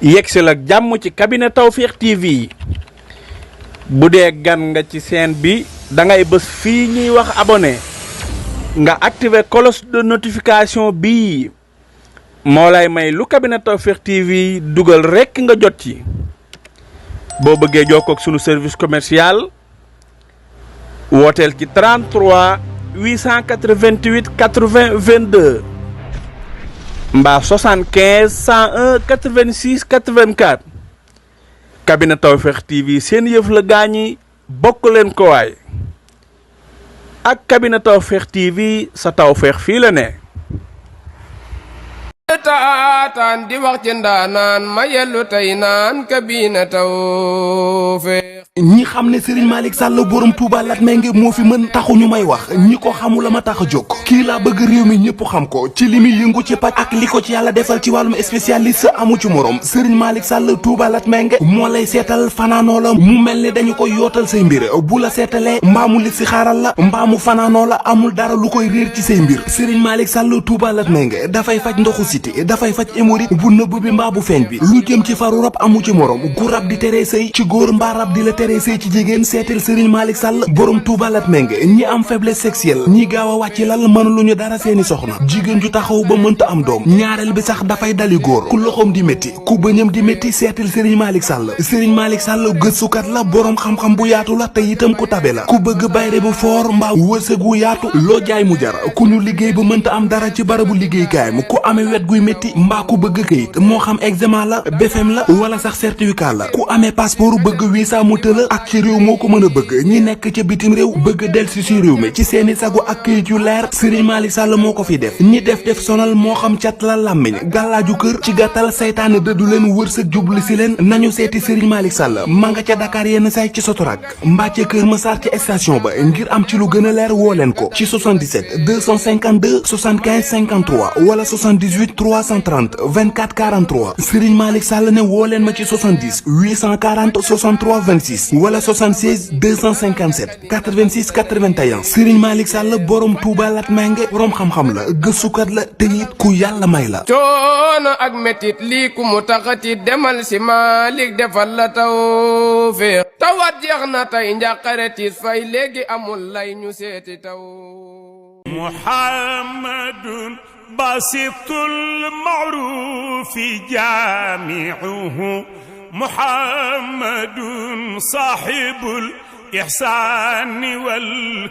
yegsil ak jàmm ci cabinet Tawfekh TV bu dee gan nga ci chaîne bi da ngay bës fii ñuy wax abonné nga activer cloche de notification bii moo lay may lu cabinet Tawfekh TV dugal rekk nga jot ci boo bëggee jokkoo ak sunu service commercial wooteel ci 33 888 80 22 mbaa 75 101 86 84 cabinet Tawfekh TV seen yëf la gaañi bokk leen ko waay ak cabinet Tawfekh TV sa Tawfekh fii la ne. taataan di wax ci ndaanaan ma yellu tey naan cabinet Tawfekh. ñi xam ne Serigne Malick Sall borom Touba Latmingué moo fi mën taxu ñu may wax ñi ko xamula ma tax a jóg kii laa bëgg réew mi ñëpp xam ko ci li muy yëngu ci paj ak li ko ci yàlla defal ci wàllum spécialiste amu ci morom Serigne Malick Sall Touba Latmingué moo lay seetal fanaanoo la mu mel ni dañu koy yootal say mbir bu la seetalee mbaamu li si xaaral la mbaamu fanaanoo la amul dara lu koy réer ci say mbir Serigne Malick Sall Touba Latmingué dafay faj ndoxu siti dafay faj hémorroïde bu nëbb bi mbaa bu feeñ bi lu jëm ci faru rab amu ci morom gu rab di teree sëy ci góor mbaa rab di la teree sëy ci jigéen seetal Serigne Malick Sall borom Touba Latmingué ñi am faiblesse sexuelle ñi gaaw a wàcc lal mënuluñu dara seeni soxna jigéen ju taxaw ba mënta am doom ñaareel bi sax dafay dali góor ku loxoom di métti ku bëñam di métti seetal Serigne Malick Sall Serigne Malick Sall gëstukat la borom xam-xam bu yaatu la te itam ku tabe la ku bëgg bayre bu foor mbaa wërsëg wu yaatu loo jaay mu jar ku ñu liggéey ba mënta am dara ci barabu liggéeykaayam ku amee wet guy métti mbaa ku bëgg këyit moo xam examen la BFEM la wala sax certificat la ku amee passeport bëgg visa mu tëla ak ci réew moo ko mën a bëgg ñi nekk ca bitim réew bëgg delsi si réew mi ci seeni sagu ak këyit yu leer Serigne Malick Sall moo ko fi def ñi def sonal moo xam cat la làmmiñ gàllaaju kër ci gàttal saytaane dëddu leen wërsëg jublu si leen nañu seeti Serigne Malick Sall ma nga ca Dakar yenn say ci Sotorak mbaa ca Kër Massar ci station ba ngir am ci lu gën a leer woo leen ko ci 77 252 75 53 wala 78 330 24 43 Serigne Malick Sall ne woo leen ma ci 70 840 63 26 wala 76 257 86 81 Serigne Malick Sall borom Touba Latmingué borom xam-xam la gëstukat la te it ku yàlla may la. coono ak metit lii ku mu taxati demal si Malick defal la Tawfekh tawat jeex na tey njàqare tiis fay léegi amul lay ñu seeti taw. Muhammadun basitul ma'rufi jaami'uhu Muhammadun sahibul ihsaani wal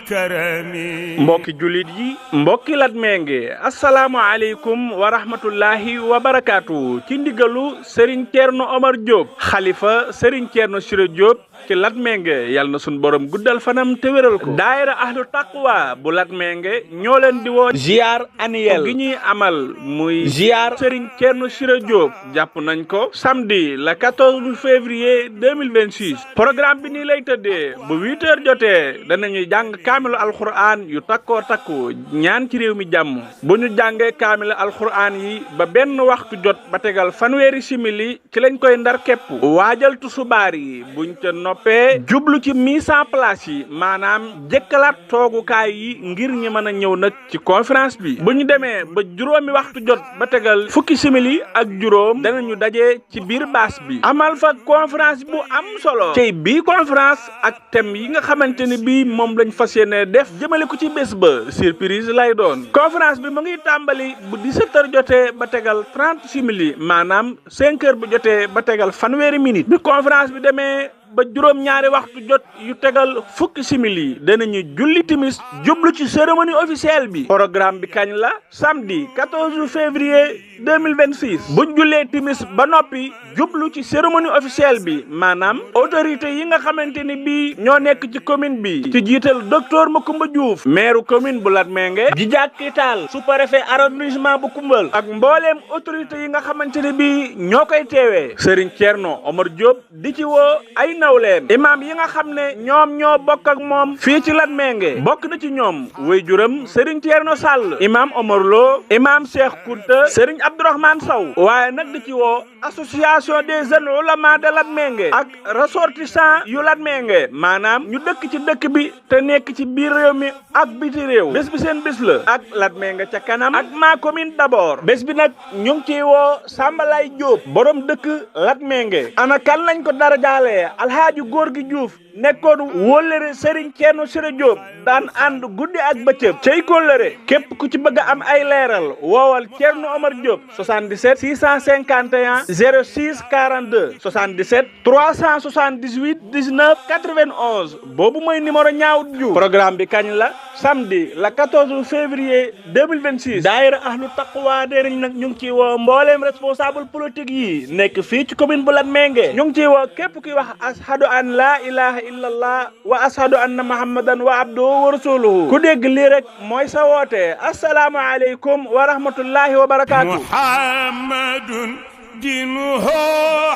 karami. mbokki jullit yi mbokki Latmingué asalaamualeykum wa rahmatullahi wa barakaatu ci ndigalu Serigne Thierno Omar Diop xalifa Serigne Thierno Siré Diop ci Latmingué yàlla na sunu borom guddal fanam te wéral ko daayira ahlu taqwa bu Latmingué ñoo leen di woo ziar annuel gi ñuy amal muy ziar Serigne Thierno Siré Diop jàpp nañ ko samedi le 14 février 2026 programme bi nii lay tëddee bu 8 heures jotee danañuy jàng kaamilu alxuraan yu takkoo takku ñaan ci réew mi jàmm bu ñu jàngee kaamilu alxuraan yi ba benn waxtu jot ba tegal fanweeri simili ci lañ koy ndar képp waajal tusubaar yi buñ ca noppee jublu ci mise en place yi maanaam jëkkalaat toogukaay yi ngir ñi mën a ñëw nag ci conférence bi bu ñu demee ba juróomi waxtu jot ba tegal fukki simili ak juróom danañu daje ci biir baas bi amal fa conférence bu am solo tey bii conférence ak thème yi nga xamante ni bii moom lañ fas yéene def jëmale ko ci bés ba surprise lay doon conférence bi mu ngi tàmbali bu 17 heures jotee ba tegal 30 simili maanaam 5 heures bu jotee ba tegal fanweeri minute bi conférence bi demee ba juróom-ñaari waxtu jot yu tegal fukki simili danañu julli timis jublu ci cérémonie officielle bi programme bi kañ la samedi 14 février 2026 buñ jullee timis ba noppi jublu ci cérémonie officielle bi maanaam autorité yi nga xamante ni bii ñoo nekk ci commune bi ci jiital docteur Macoumba Diouf maire commune bu Latmingué di jàkkital sous-préfet arrondissement bu Koumbal ak mbooleem autorité yi nga xamante ni bii ñoo koy teewee Serigne Thierno Omar Diop di ci woo ay nawleem imaam yi nga xam ne ñoom ñoo bokk ak moom fii ci Latmingué bokk na ci ñoom waajuram Serigne Thierno Sall imaam Omar Lo imaam Cheikh Kounta Serigne Abdourahmane Sow waaye nag di ci woo association des jeunes oulémas de Latmingué ak ressortissants yu Latmingué maanaam ñu dëkk ci dëkk bi te nekk ci biir réew mi ak biti réew bés bi seen bés la ak Latmingué ca kanam ak ma commune d'abord bés bi nag ñu ngi ciy woo Sambalay Diop borom dëkk Latmingué ana kan lañ ko dara jaalee alhaaji góor gi Diouf nekkoon wóllëre Serigne Thierno Siré Diop daan ànd guddi ak bëccëg cey kóllëre képp ku ci bëgg a am ay leeral woowal Thierno Omar Diop 77 651 06 42 77 378 19 91 boobu mooy numéro ñaaw Diouf programme bi kañ la samedi la 14 février 2026 daayira ahlu taqwa deriñ nag ñu ngi ciy woo mbooleem responsable politique yi nekk fii ci commune bu Latmingué ñu ngi ciy woo képp kuy wax ashhadu an la ilaha illallah wa ashhadu anna muhammadan wa abduhu wa rasuluhu ku dégg lii rek mooy sa woote assalaamu aleykum wa rahmatullahi wa barakaatu muhammadun dinuhu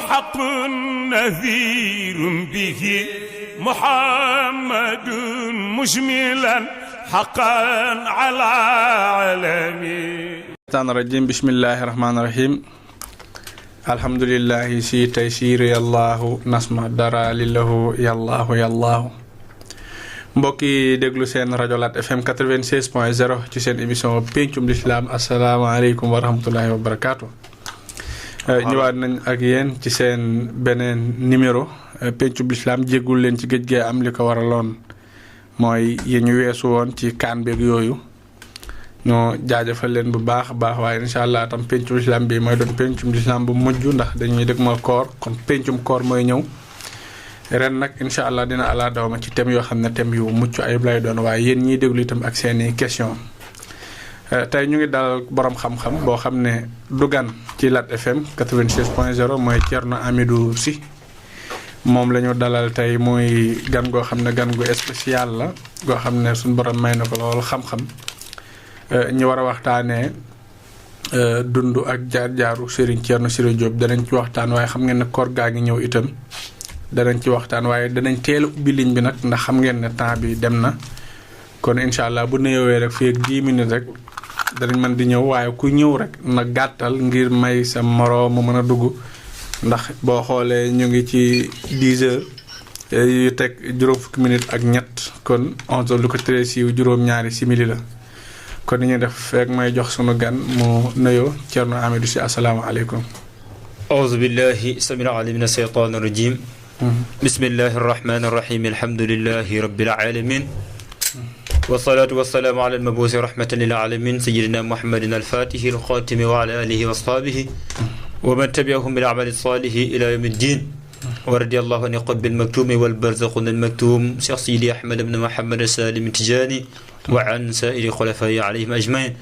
haqqun nadhirun bihi muhammadun mushmilan haqqan ala alami الشيطان الرجيم بسم الله الرحمن الرحيم الحمد لله سي تيسير يالله نسمع دara لله يالله يالله mbokki déglu seen rajo Lat FM 96.0 ci seen émission pencum l'islam asalaamaaleykum wa rahmatullahi wa barakaatu ñëwaat nañ ak yéen ci seen beneen numéro pencum l'islam jéggul leen ci géej gee am li ko waraloon mooy yi ñu weesu woon ci kaan beeg yooyu ñoo jaajëfal leen bu baax baax waaye inshallah tam pencum l'islam bi mooy doon pencum l'islam bu mujj ndax dañuy dëgmal koor kon pencum koor mooy ñëw ren nag inshallah dina ala dawma ci thème yoo xam ne thème yu mucc ayib lay doon waaye yéen ñiy déglu itam ak seeni question tey ñu ngi dalal borom xam-xam boo xam ne du gan ci Lat FM 96.0 mooy Thierno Hamidou Sy moom la ñu dalal tey muy gan goo xam ne gan gu spécial la goo xam ne suñu borom may na ko loolu xam-xam ñu war a waxtaanee dund ak jaar-jaaru Serigne Thierno Siré Diop danañ ci waxtaan waaye xam ngeen ne koor gaa ngi ñëw itam danañ ci waxtaan waaye danañ teel a ubbi ligne bi nag ndax xam ngeen ne temps bi dem na kon incha allah bu nuyoo rek fii ak 10 minutes rek danañ mën di ñëw waaye ku ñëw rek na gàttal ngir may sa moroom mu mën a dugg ndax boo xoolee ñu ngi ci 10 heures yu teg juróom fukki minutes ak ñett kon 11 heures lu ko tere siiw juróom-ñaari simili la kon ni ñu def fekk may jox sunu gan mu nuyoo Thierno Hamidou Sy asalaamaaleykum. أعوذ بالله السميع العليم من الشيطان الرجيم بسم الله الرحمن الرحيم الحمد لله رب العالمين والصلاة والسلام على المبعوث رحمة للعالمين سيدنا محمد الفاتح الخاتم وعلى آله وأصحابه ومن تبعهم بالعمل الصالح إلى يوم الدين ورضي الله عن قطب المكتوم والبرزخ المكتوم شيخ سيدي أحمد بن محمد السالم التجاني وعن سائر خلفائه عليهم أجمعين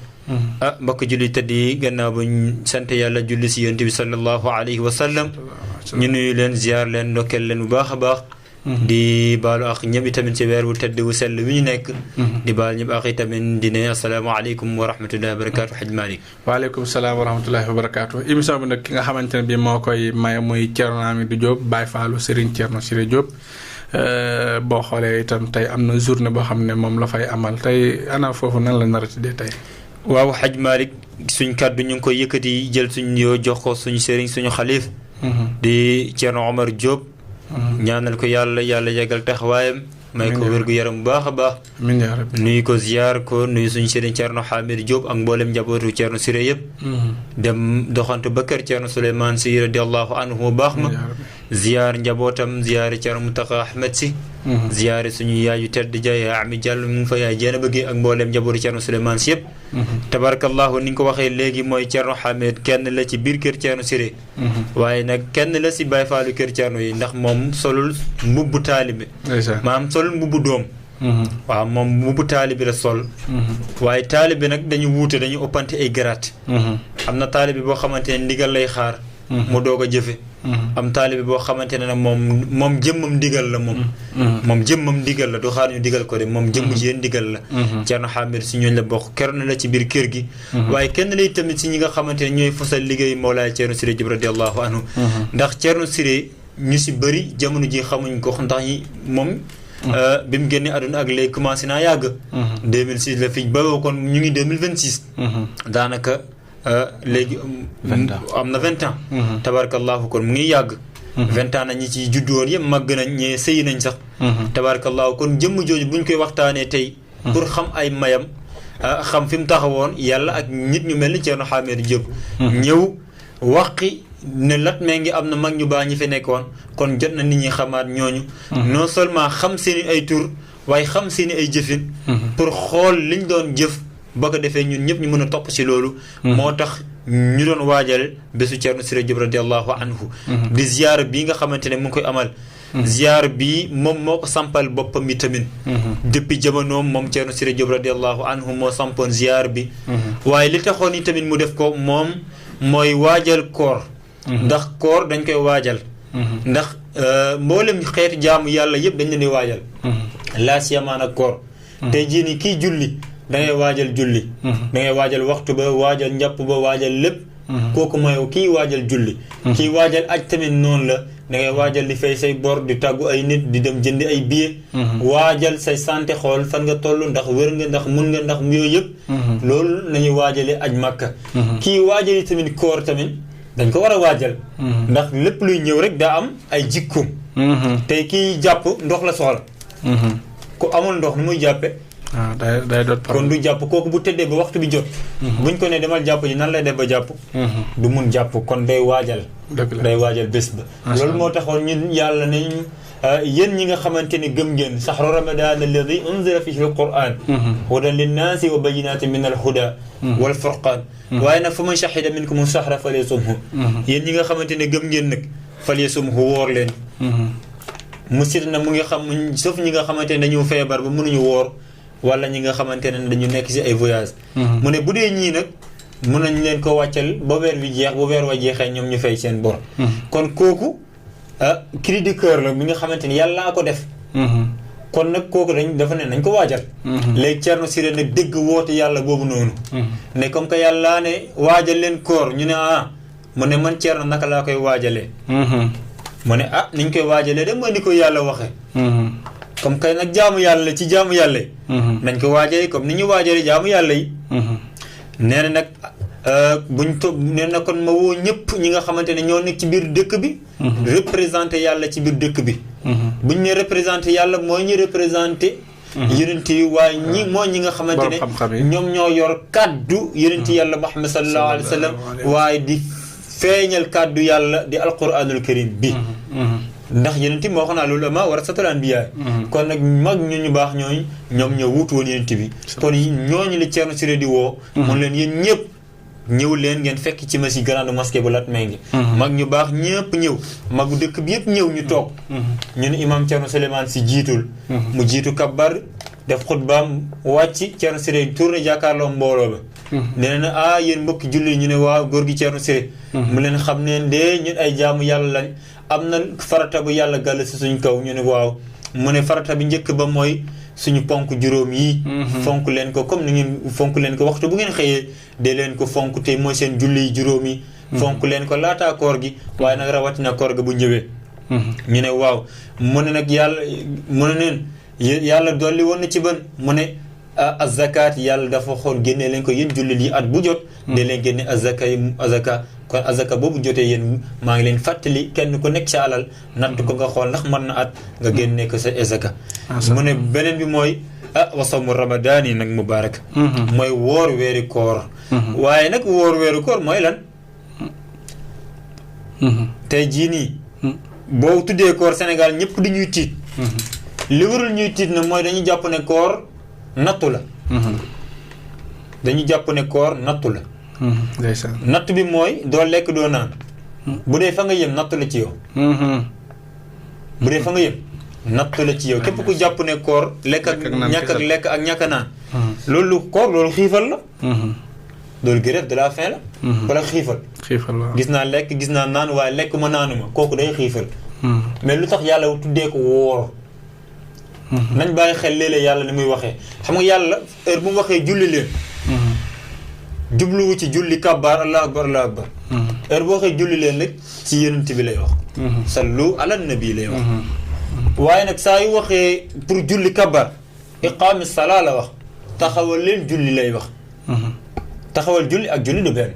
mbokk julli teddi gannaaw bu sant yàlla julli ci yonent bi sallallahu alayhi wa sallam ñu nuyu leen ziar leen ndokkeel leen bu baax a baax di baalu ak ñëpp tamit ci weer wu tedd wu sell wi ñu nekk di baal ñëpp ak tamit di ne assalaamu alaykum wa rahmatullahi wa barakatuh Haj Malick waaleykum salaam wa rahmatullahi wa barakatuh émission bi nag ki nga xamante ne bi moo koy maye muy Thierno Hamidou Diop Baye Fallou Serigne Thierno Siré Diop boo xoolee itam tey am na journée boo xam ne moom la fay amal tey ana foofu nan la nar a tuddee tey waaw Haj Malick suñ kàddu ñu ngi koy yëkkati jël suñ yoo jox ko suñu sëriñ suñu xalif di Thierno Omar Diop ñaanal ko yàlla yàggal taxawaayam may ko wér gu yaram bu baax a baax amiin yaa rabbi nuyu ko ziar ko nuyu suñu sëriñ Thierno Hamidou Diop ak mboolem njabootu Thierno Siré yëpp dem doxantu ba kër Thierno Souleymane Sy radiyallahu anhu bu baax ma ziar njabootam ziar Thierno Mountakha Ahmed Sy ziar suñu yaayu tedd ja yaa Ami Diallo mu ngi fa yaay jéena bëgg ak mboolem njabootu Thierno Souleymane Sy yëpp tabarakallahu ni nga ko waxee léegi mooy Thierno Hamidou kenn la ci biir kër Thierno Siré waaye nag kenn la si Baye Fallou kër Thierno yi ndax moom solul mbubbu taalibe maanaam solul mbubbu doom waaw moom mbubbu taalibe la sol waaye taalibe nag dañu wuute dañu ëppante ay garaat am na taalibe boo xamante ne ndigal lay xaar mu doog a jëfe am taalibe boo xamante ne nag moom jëmmam ndigal la moom jëmmam ndigal la du xaar ñu digal ko de moom jëmm ji ndigal la Thierno Hamidou si ñooñu la bokk kenn la ci biir kër gi waaye kenn lay tamit si ñi nga xamante ne ñooy fosal liggéey Mawlaay Thierno Siré Diop radiyallahu anhu ndax Thierno Siré ñu si bëri jamono ji xamuñ ko ndax ñi moom bi mu génnee àdduna ak léegi commencé naa yàgg 2006 la fi ba kon ñu ngi 2026 daanaka léegi am na 20 ans tabarakallahu kon mu ngi yàgg 20 ans na ñi ci juddu woon yëpp màgg nañ ñee sëyi nañ sax tabarakallahu kon jëmm jooju buñ koy waxtaanee tey pour xam ay mayam xam fi mu taxawoon yàlla ak nit ñu mel ni Thierno Hamidou Diop ñëw waxi ne Latmingué am na mag ñu baax ñi fi nekkoon kon jot na nit ñi xamaat ñooñu non seulement xam seeni ay tur waaye xam seeni ay jëfin pour xool liñ doon jëf ba ko defee ñun ñëpp ñu mën a topp ci loolu moo tax ñu doon waajal bésu Thierno Siré Diop radiallahu anhu di ziyaara bii nga xamante ne mu ngi koy amal ziyaara bi moom moo ko sampal boppam mi tamit depuis jamonoom moom Thierno Siré Diop radiallahu anhu moo sampoon ziyaara bi waaye li taxoon yi tamit mu def ko moom mooy waajal koor ndax koor dañ koy waajal ndax mboolem xeeti jaamu yàlla yëpp dañ leen di waajal laa siyamaan ak koor tey jii ni kii julli da ngay waajal julli da ngay waajal waxtu ba waajal njàpp ba waajal lépp kooku mooy kii waajal julli kii waajal aj tamit noonu la da ngay waajal di fay say bor di tàggu ay nit di dem jëndi ay billet waajal say santé xool fan nga toll ndax wér nga ndax mun nga ndax yooyu yëpp loolu nañuy waajalee aj màkka kii waajali tamit koor tamit dañ ko war a waajal ndax lépp luy ñëw rek daa am ay jikkoom tey kii jàpp ndox la soxla ku amul ndox ni muy jàppe day doot kon du jàpp kooku bu tëddee ba waxtu bi jot buñ ko ne demal jàpp ji nan lay def ba jàpp du mun jàpp kon day waajal day waajal bés ba loolu moo taxoon ñun yàlla ne ñu yéen ñi nga xamante ne gëm ngeen shahru ramadan alladi unzila fihi alquran hudan linnaasi wa bayyinatin min alhuda wal furqan waaye nag fa man shahida minkum shahra falyasumhu yéen ñi nga xamante ne gëm ngeen nag falyasumhu woor leen musit na mu ngi xam sauf ñi nga xamante ne dañu feebar ba mënuñu woor wala ñi nga xamante ne dañu nekk ci ay voyage mu ne bu dee ñii nag mën nañ leen ko wàccal ba weer bi jeex bu weer wa jeexee ñoom ñu fay seen bor kon kooku cri du cœur la bi nga xamante ni yàllaa ko def kon nag kooku dafa ne nañ ko waajal léegi Thierno Siré nag dégg woote yàlla boobu noonu ne comme que yàllaa ne waajal leen koor ñu ne mu ne man Thierno naka laa koy waajalee mu ne niñ koy waajalee de mooy ni ko yàlla waxee comme kay nag jaamu yàlla ci jaamu yàlla yi nañ ko waajalee comme ni ñu waajalee jaamu yàlla yi nee na nag nee na kon ma woo ñëpp ñi nga xamante ne ñoo nekk ci biir dëkk bi représenté yàlla ci biir dëkk bi buñ ne représenté yàlla mooy ñu représenté yonent yi waaye ñi nga xamante ne ñoom ñoo yor kàddu yonent yàlla Muhammad sallallahu alayhi wa sallam waaye di feeñal kàddu yàlla di alquranul karim bi ndax yonent moo xam naa loolu ama warasatul anbiya kon nag mag ñu baax ñoom ñoo wuutu woon yonent bi kon ñooñu la Thierno Siré di woo mun leen yéen ñëpp ñëw leen ngeen fekk ci ma si grande mosquée bu Latmingué mag ñu baax ñëpp ñëw magu dëkk bi yëpp ñëw ñu toog ñu ne imam Thierno Souleymane si jiitul mu jiitu kabbar def xutbaam wàcc Thierno Siré tourné jàkkaarloo mbooloo ba nee na yéen mbokki julli ñu ne waaw góor gi Thierno Siré mu leen xam neen de ñun ay jaamu yàlla lañ am na farata bu yàlla gàll si suñ kaw ñu ne waaw mu ne farata bi njëkk ba mooy suñu ponk juróom yi fonk leen ko comme ni ngeen fonk leen ko waxtu bu ngeen xëyee dee leen ko fonk te mooy seen julli juróom yi fonk leen ko laataa koor gi waaye nag rawatina koor ga bu ñëwee ñu ne waaw mu ne nag yàlla mu ne neen yàlla dolli woon na ci ban mu ne azakaat yàlla dafa xool génnee leen ko yéen jullit yi at bu jot dee leen génne azaka kon azaka boobu jotee yéen maa ngi leen fàttali kenn ku nekk sa alal natt ko nga xool ndax mën na at nga génne ko sa azaka mu ne beneen bi mooy wasawmu ramadaan yi nag mubaarak mooy woor weeri koor waaye nag woor weeri koor mooy lan tey jii nii boo tuddee koor Sénégal ñëpp di ñuy tiit li warul ñuy tiit na mooy dañuy jàpp ne koor nattu la dañu jàpp ne koor nattu la natt bi mooy doo lekk doo naan bu dee fa nga yem nattu la ci yow bu dee fa nga yem nattu la ci yow képp ku jàpp ne koor lekk ak lekk ak ñàkk a naan loolu koor loolu xiifal la loolu grève de la faim la wala xiifal gis naa lekk gis naa naan waaye lekk ma naanuma kooku day xiifal mais lu tax yàlla tuddee ko woor nañ bàyyi xel léeg-léeg yàlla ni muy waxee xam nga yàlla heure bu mu waxee julli leen jubluwu ci julli kabbaar allahu akbar heure boo waxee julli leen rek ci yonent bi lay wax sallu ala nabi lay wax waaye nag saa yu waxee pour julli kabar iqaami salaa la wax taxawal leen julli lay wax taxawal julli ak julli du benn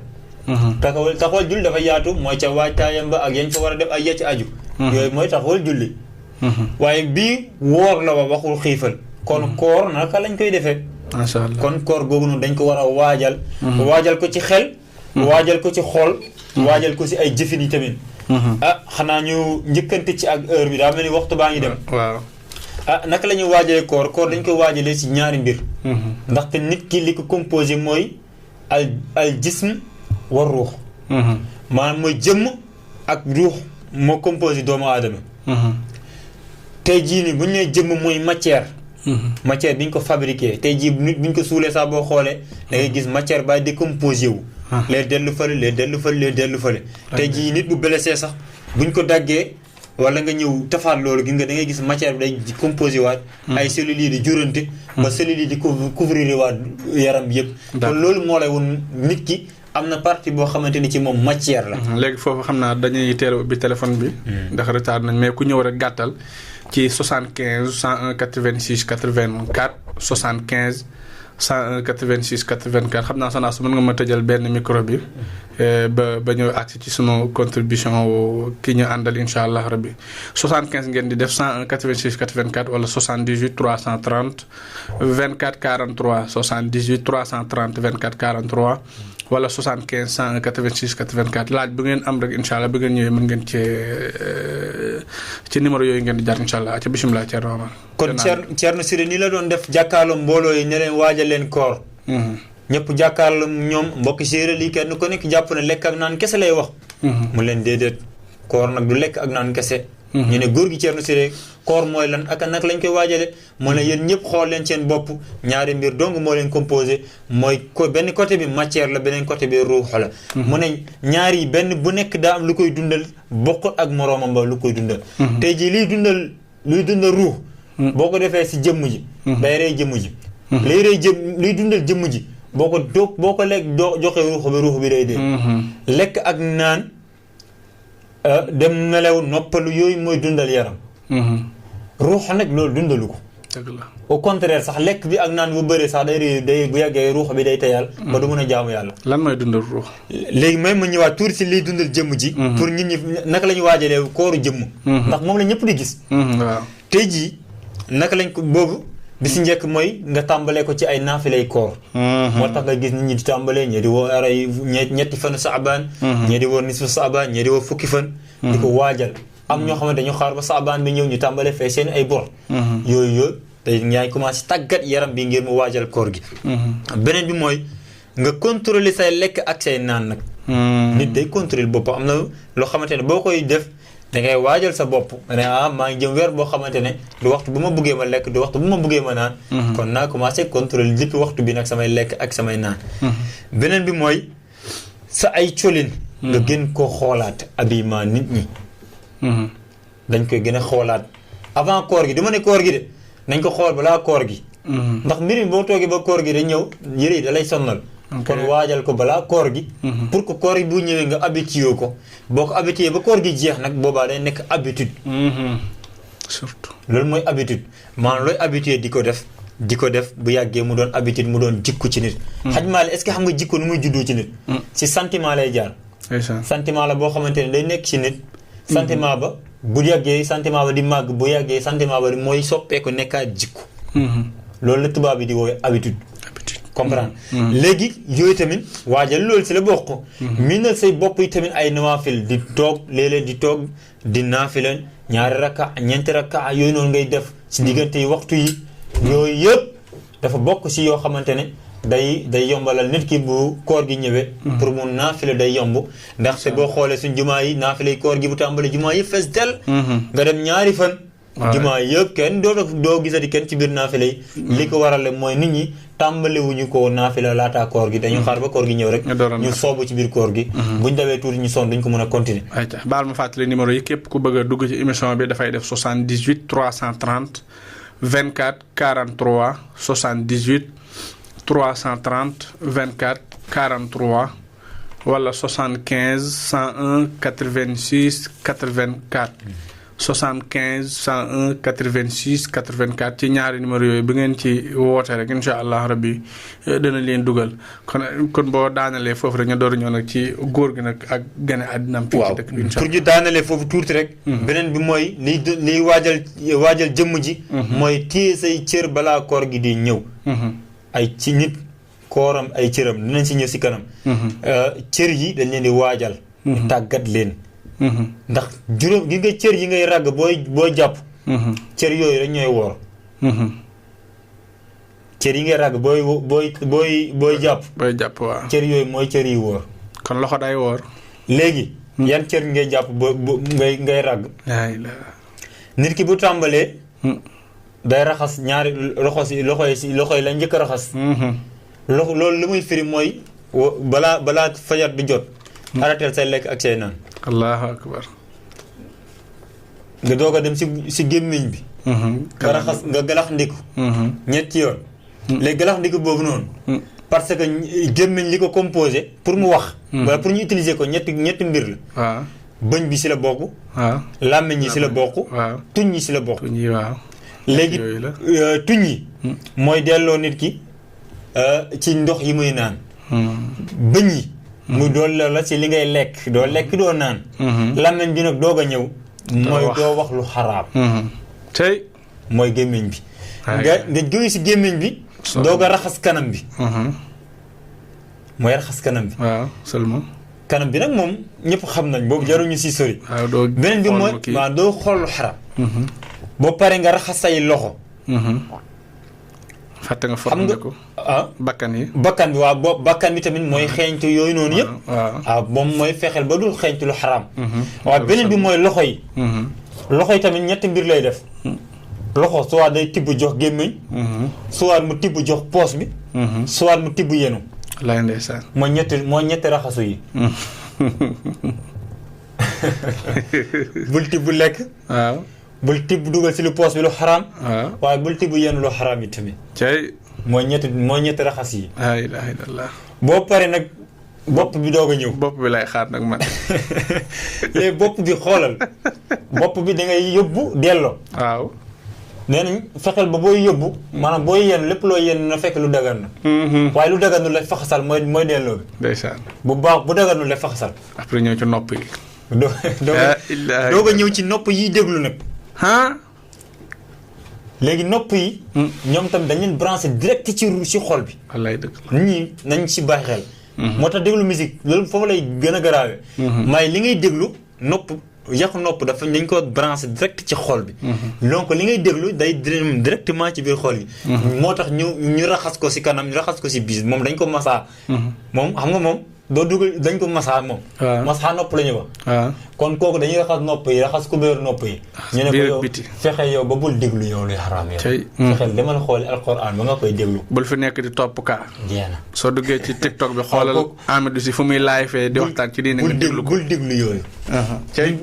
taxawal julli dafa yaatu mooy ca waajtaayam ba ak yañ fa war a def ay yecc aju yooyu mooy taxawal julli waaye bii woor la wax waxul xiifal kon koor naka lañ koy defee macha allah kon koor googu noonu dañ ko war a waajal ko ci xel waajal ko ci xool waajal ko ci ay jëfin yi tamit xanaa ñu njëkkante ci ak heure bi daa mel ni waxtu baa ngi dem waaw naka la ñuy waajalee koor dañ koy waajalee ci ñaari mbir ndaxte nit ki li ko composé mooy al jism war ruux maanaam mooy jëmm ak ruux moo composé doomu aadama tey jii ni bu ñu nee jëmm mooy matière bi ñu ko fabriqué tey jii nit bu ñu ko suulee sax boo xoolee da ngay gis matière ba décomposé wu lee dellu fële tey jii nit bu blessé sax buñ ko daggee wala nga ñëw tafaat loolu gis nga da ngay gis matière bi day composé waat ay cellules yi di jurante ba cellules yi di couvrir waat yaram bi yëpp kon loolu moo lay woon nit ki am na partie boo xamante ni ci moom matière la léegi foofu xam naa dañuy teel bi téléphone bi ndax retard nañ mais ku ñëw rek gàttal ci 75 101 86 84 75 101 86 84 xam naa Sonaas mën nga ma tëjal benn micro bi ba ñëw agsi ci sunu contribution ki ñu àndal incha allah rabbi 75 ngeen di def 101 86 84 wala 78 330 24 43 78 330 24 43 wala 75 101 86 84 laaj bu ngeen am rek incha allah bu ngeen ñëwee mën ngeen ci numéro yooyu ngeen di jaar incha allah ca bisimilah Thierno Omar. kon Thierno Siré ni la doon def jàkkaarloo mbooloo yi ne leen waajal leen koor. ñëpp jàkkaarloo ñoom mbokki séeréer yi kenn ku nekk jàpp na lekk ak naan kese lay wax. mu leen déedéet koor nag du lekk ak naan kese. ñu ne góor gi Thierno Siré koor mooy lan ak nag lañ koy waajale mu ne yéen ñëpp xool leen seen bopp ñaari mbir dong moo leen composé mooy benn côté bi matière la beneen côté bi ruux la. mu ne ñaar yi benn bu nekk daa am lu koy dundal bokkul ak moroomam ba lu koy dundal. tey jii luy dundal ruux. boo ko defee si jëmm ji. day rey jëmm ji. luy dundal jëmm ji boo ko lekk joxe ruux bi day dee. lekk ak naan dem nelaw noppalu yooyu mooy dundal yaram. ruux nag loolu dundalu ko. dëgg la au contraire sax lekk bi ak naan bu bëree sax day bu yàggee ruux bi day teyal. ba du mën a jaamu yàlla. lan mooy dundal ruux. léegi may ma ñëwaat tuuti si liy dundal jëmm ji. pour nit ñi naka la ñu waajalee kooru jëmm. ndax moom la ñëpp di gis. waaw tey jii naka lañ ko boobu bi si njëkk mooy nga tàmbalee ko ci ay naafilay koor. moo tax nga gis nit ñi di tàmbalee ñee di woo aray ñetti fan saabaan. ñee di woo nisfu saabaan ñee di woo fukki fan. di ko waajal. am ñoo xamante dañu xaar ba saabaan bi ñëw ñu tàmbalee fay seen ay bor. yooyu tey ñaay commencé tàggat yaram bi ngir mu waajal koor gi. beneen bi mooy nga contrôler say lekk ak say naan nag. nit day contrôler boppam am na loo xamante ne boo koy def da ngay waajal sa bopp ne maa ngi jëm weer boo xamante ne du waxtu bu ma buggee ma lekk du waxtu bu ma buggee ma naan. kon naa commencé contrôler depuis waxtu bi nag samay lekk ak samay naan. beneen bi mooy sa ay colin. nga gën koo xoolaat habillement nit ñi. dañ koy gën a xoolaat avant koor gi dama ne koor gi de nañ ko xool balaa koor gi. ndax mbir mi boo toogee ba koor gi da ñëw yëre yi da lay sonnal. kon waajal ko balaa koor gi. pour que koor gi bu ñëwee nga habitué ko boo ko habitué ba koor gi jeex nag boobaa day nekk habitude. surtout loolu mooy habitude maanaam looy habitué di ko def bu yàggee mu doon habitude mu doon jikko ci nit. xaj maale est-ce que xam nga jikko nu muy juddoo ci nit. ci sentiment lay jaar. sentiment la boo xamante ne day nekk ci nit. sentiment ba bu yàggee sentiment ba di màgg bu yàggee sentiment ba mooy soppeeku nekkaat jikko. loolu la tubaab bi di woowee habitude. comprendre léegi yooyu tamit waajal loolu si la bokk. miinal say bopp yi tamit ay nawaafil di toog léeg-léeg di toog di naafilan ñaari rakka ñeenti rakka yooyu noonu ngay def si diggante yi waxtu yi yooyu yëpp dafa bokk si yoo xamante ne day yombalal nit ki bu koor gi ñëwee. pour mu naafile day yomb ndaxte boo xoolee suñ jumaa yi naafile koor gi bu tàmbalee jumaa yi fees del nga dem ñaari fan. jumaa yëpp kenn doo gisati kenn ci biir naafile yi. li ko waral mooy nit ñi tàmbalewuñu ko naafile laataa koor gi dañu xaar ba koor gi ñëw rek. ñu soobu ci biir koor gi. buñ dawee tuuti ñu sonn duñ ko mën a continuer. ayca baal ma fàttali numéro yi képp ku bëgg a dugg ci émission bi dafay def 78 330 24 43 78 330 24 43 wala 75 101 86 84 75 101 86 84 ci ñaari numéro yooyu bi ngeen ci woote rek incha allah rabbi dana leen dugal kon boo daanalee foofu rek ñu door ñëw nag ci góor gi nag ak gane àddinaam fii ci dëkk bi incha pour ñu daanalee foofu tuuti rek beneen bi mooy liy waajal jëmm ji mooy téye say cër balaa koor gi di ñëw ay ci nit kooram ay cëram dinañ si ñëw si kanam cër yi dañ leen di waajal tàggat leen ndax juróom gi nga cër yi ngay ràgg booy jàpp cër yooyu rek ñooy woor cër yi ngay ràgg booy jàpp waaw cër yooyu mooy cër yi woor kon loxo day woor léegi yan cër ngay jàpp ngay ràgg nit ki bu tàmbalee day raxas ñaari loxo yi la njëkk a raxas loolu li muy firi mooy balaa fajar di jot arrêteel say lekk ak say naan allahu akbar nga doog a dem si gémmiñ bi nga raxas nga galax ndiku ñetti yoon léegi galax ndiku boobu noonu parce que gémmiñ li ko composé pour mu wax wala pour ñu utiliser ko ñetti mbir la waaw bëñ bi si la bokk waaw làmmiñ yi si la bokk waaw tuñ yi si la bokk waaw léegi tuñ yi mooy delloo nit ki ci ndox yi muy naan bëñ yi mu dool la ci li ngay lekk doo naan làmmiñ bi nag doog a ñëw mooy doo wax lu xaraam tey mooy gémmiñ bi nga jóge si gémmiñ bi doog a raxas kanam bi mooy raxas kanam bi waaw seulement kanam bi nag moom ñëpp xam nañ boobu jaruñu si sori beneen bi mooy waaw doo xool lu xaraam boo paree nga raxas say loxo fàtte nga xam nga ko bakkan bi waaw boobu bakkan bi tamit mooy xeeñtu yooyu noonu yëpp waaw moom mooy fexeel ba dul xeeñtu lu xaraam waaw beneen bi mooy loxo yi tamit ñetti mbir lay def loxo soit day tibb jox gémmiñ soit mu tibb jox poos bi soit mu tibb yenu lay ndeysaan mooy ñetti raxasu yi bul tibb lekk waaw bul tibb dugal si lu poos bi lu xaraam waaye bul tibb yenn lu xaraam yi tamit cay mooy ñetti raxas yi laa ilaaha illallaah boo pare nag bopp bi doog a ñëw bopp bi lay xaar nag man léegi bopp bi xoolal bopp bi da ngay yóbbu delloo waaw nee nañ fexeel ba booy yóbbu maanaam booy yenn lépp loo yenn na fekk lu dagan na waaye lu daganul lay faxasal mooy delloo bi ndeysaan bu daganul lay faxasal après ñëw ci nopp yi doog a ñëw ci nopp yiy déglu nag léegi nopp yi ñoom tam dañ leen branché direct ci xol bi wallaay dëgg nit ñi nañ ci bàyyi xel moo tax déglu musique loolu foofu lay gën a garaawe may li ngay déglu nopp yàqu nopp dafa dañ ko branché direct ci xol bi donc li ngay déglu day directement ci biir xol yi moo tax ñu raxas ko si kanam ñu raxas ko si biis moom dañ ko masaa moom xam nga moom doo dugal dañ ko masaa moom masaa nopp la ñu wax kon kooku dañuy raxas nopp yi raxas kubéeru nopp yi ñu ne ko yow fexe yow ba bul déglu yow luy xaraam yow fexeel demal xooli alquran ba nga koy déglu bul fi nekk di topp kaa jeena soo duggee ci TikTok bi xoolal Amidou si fu muy live fee di waxtaan ci diine nga déglu ko bul déglu yooyu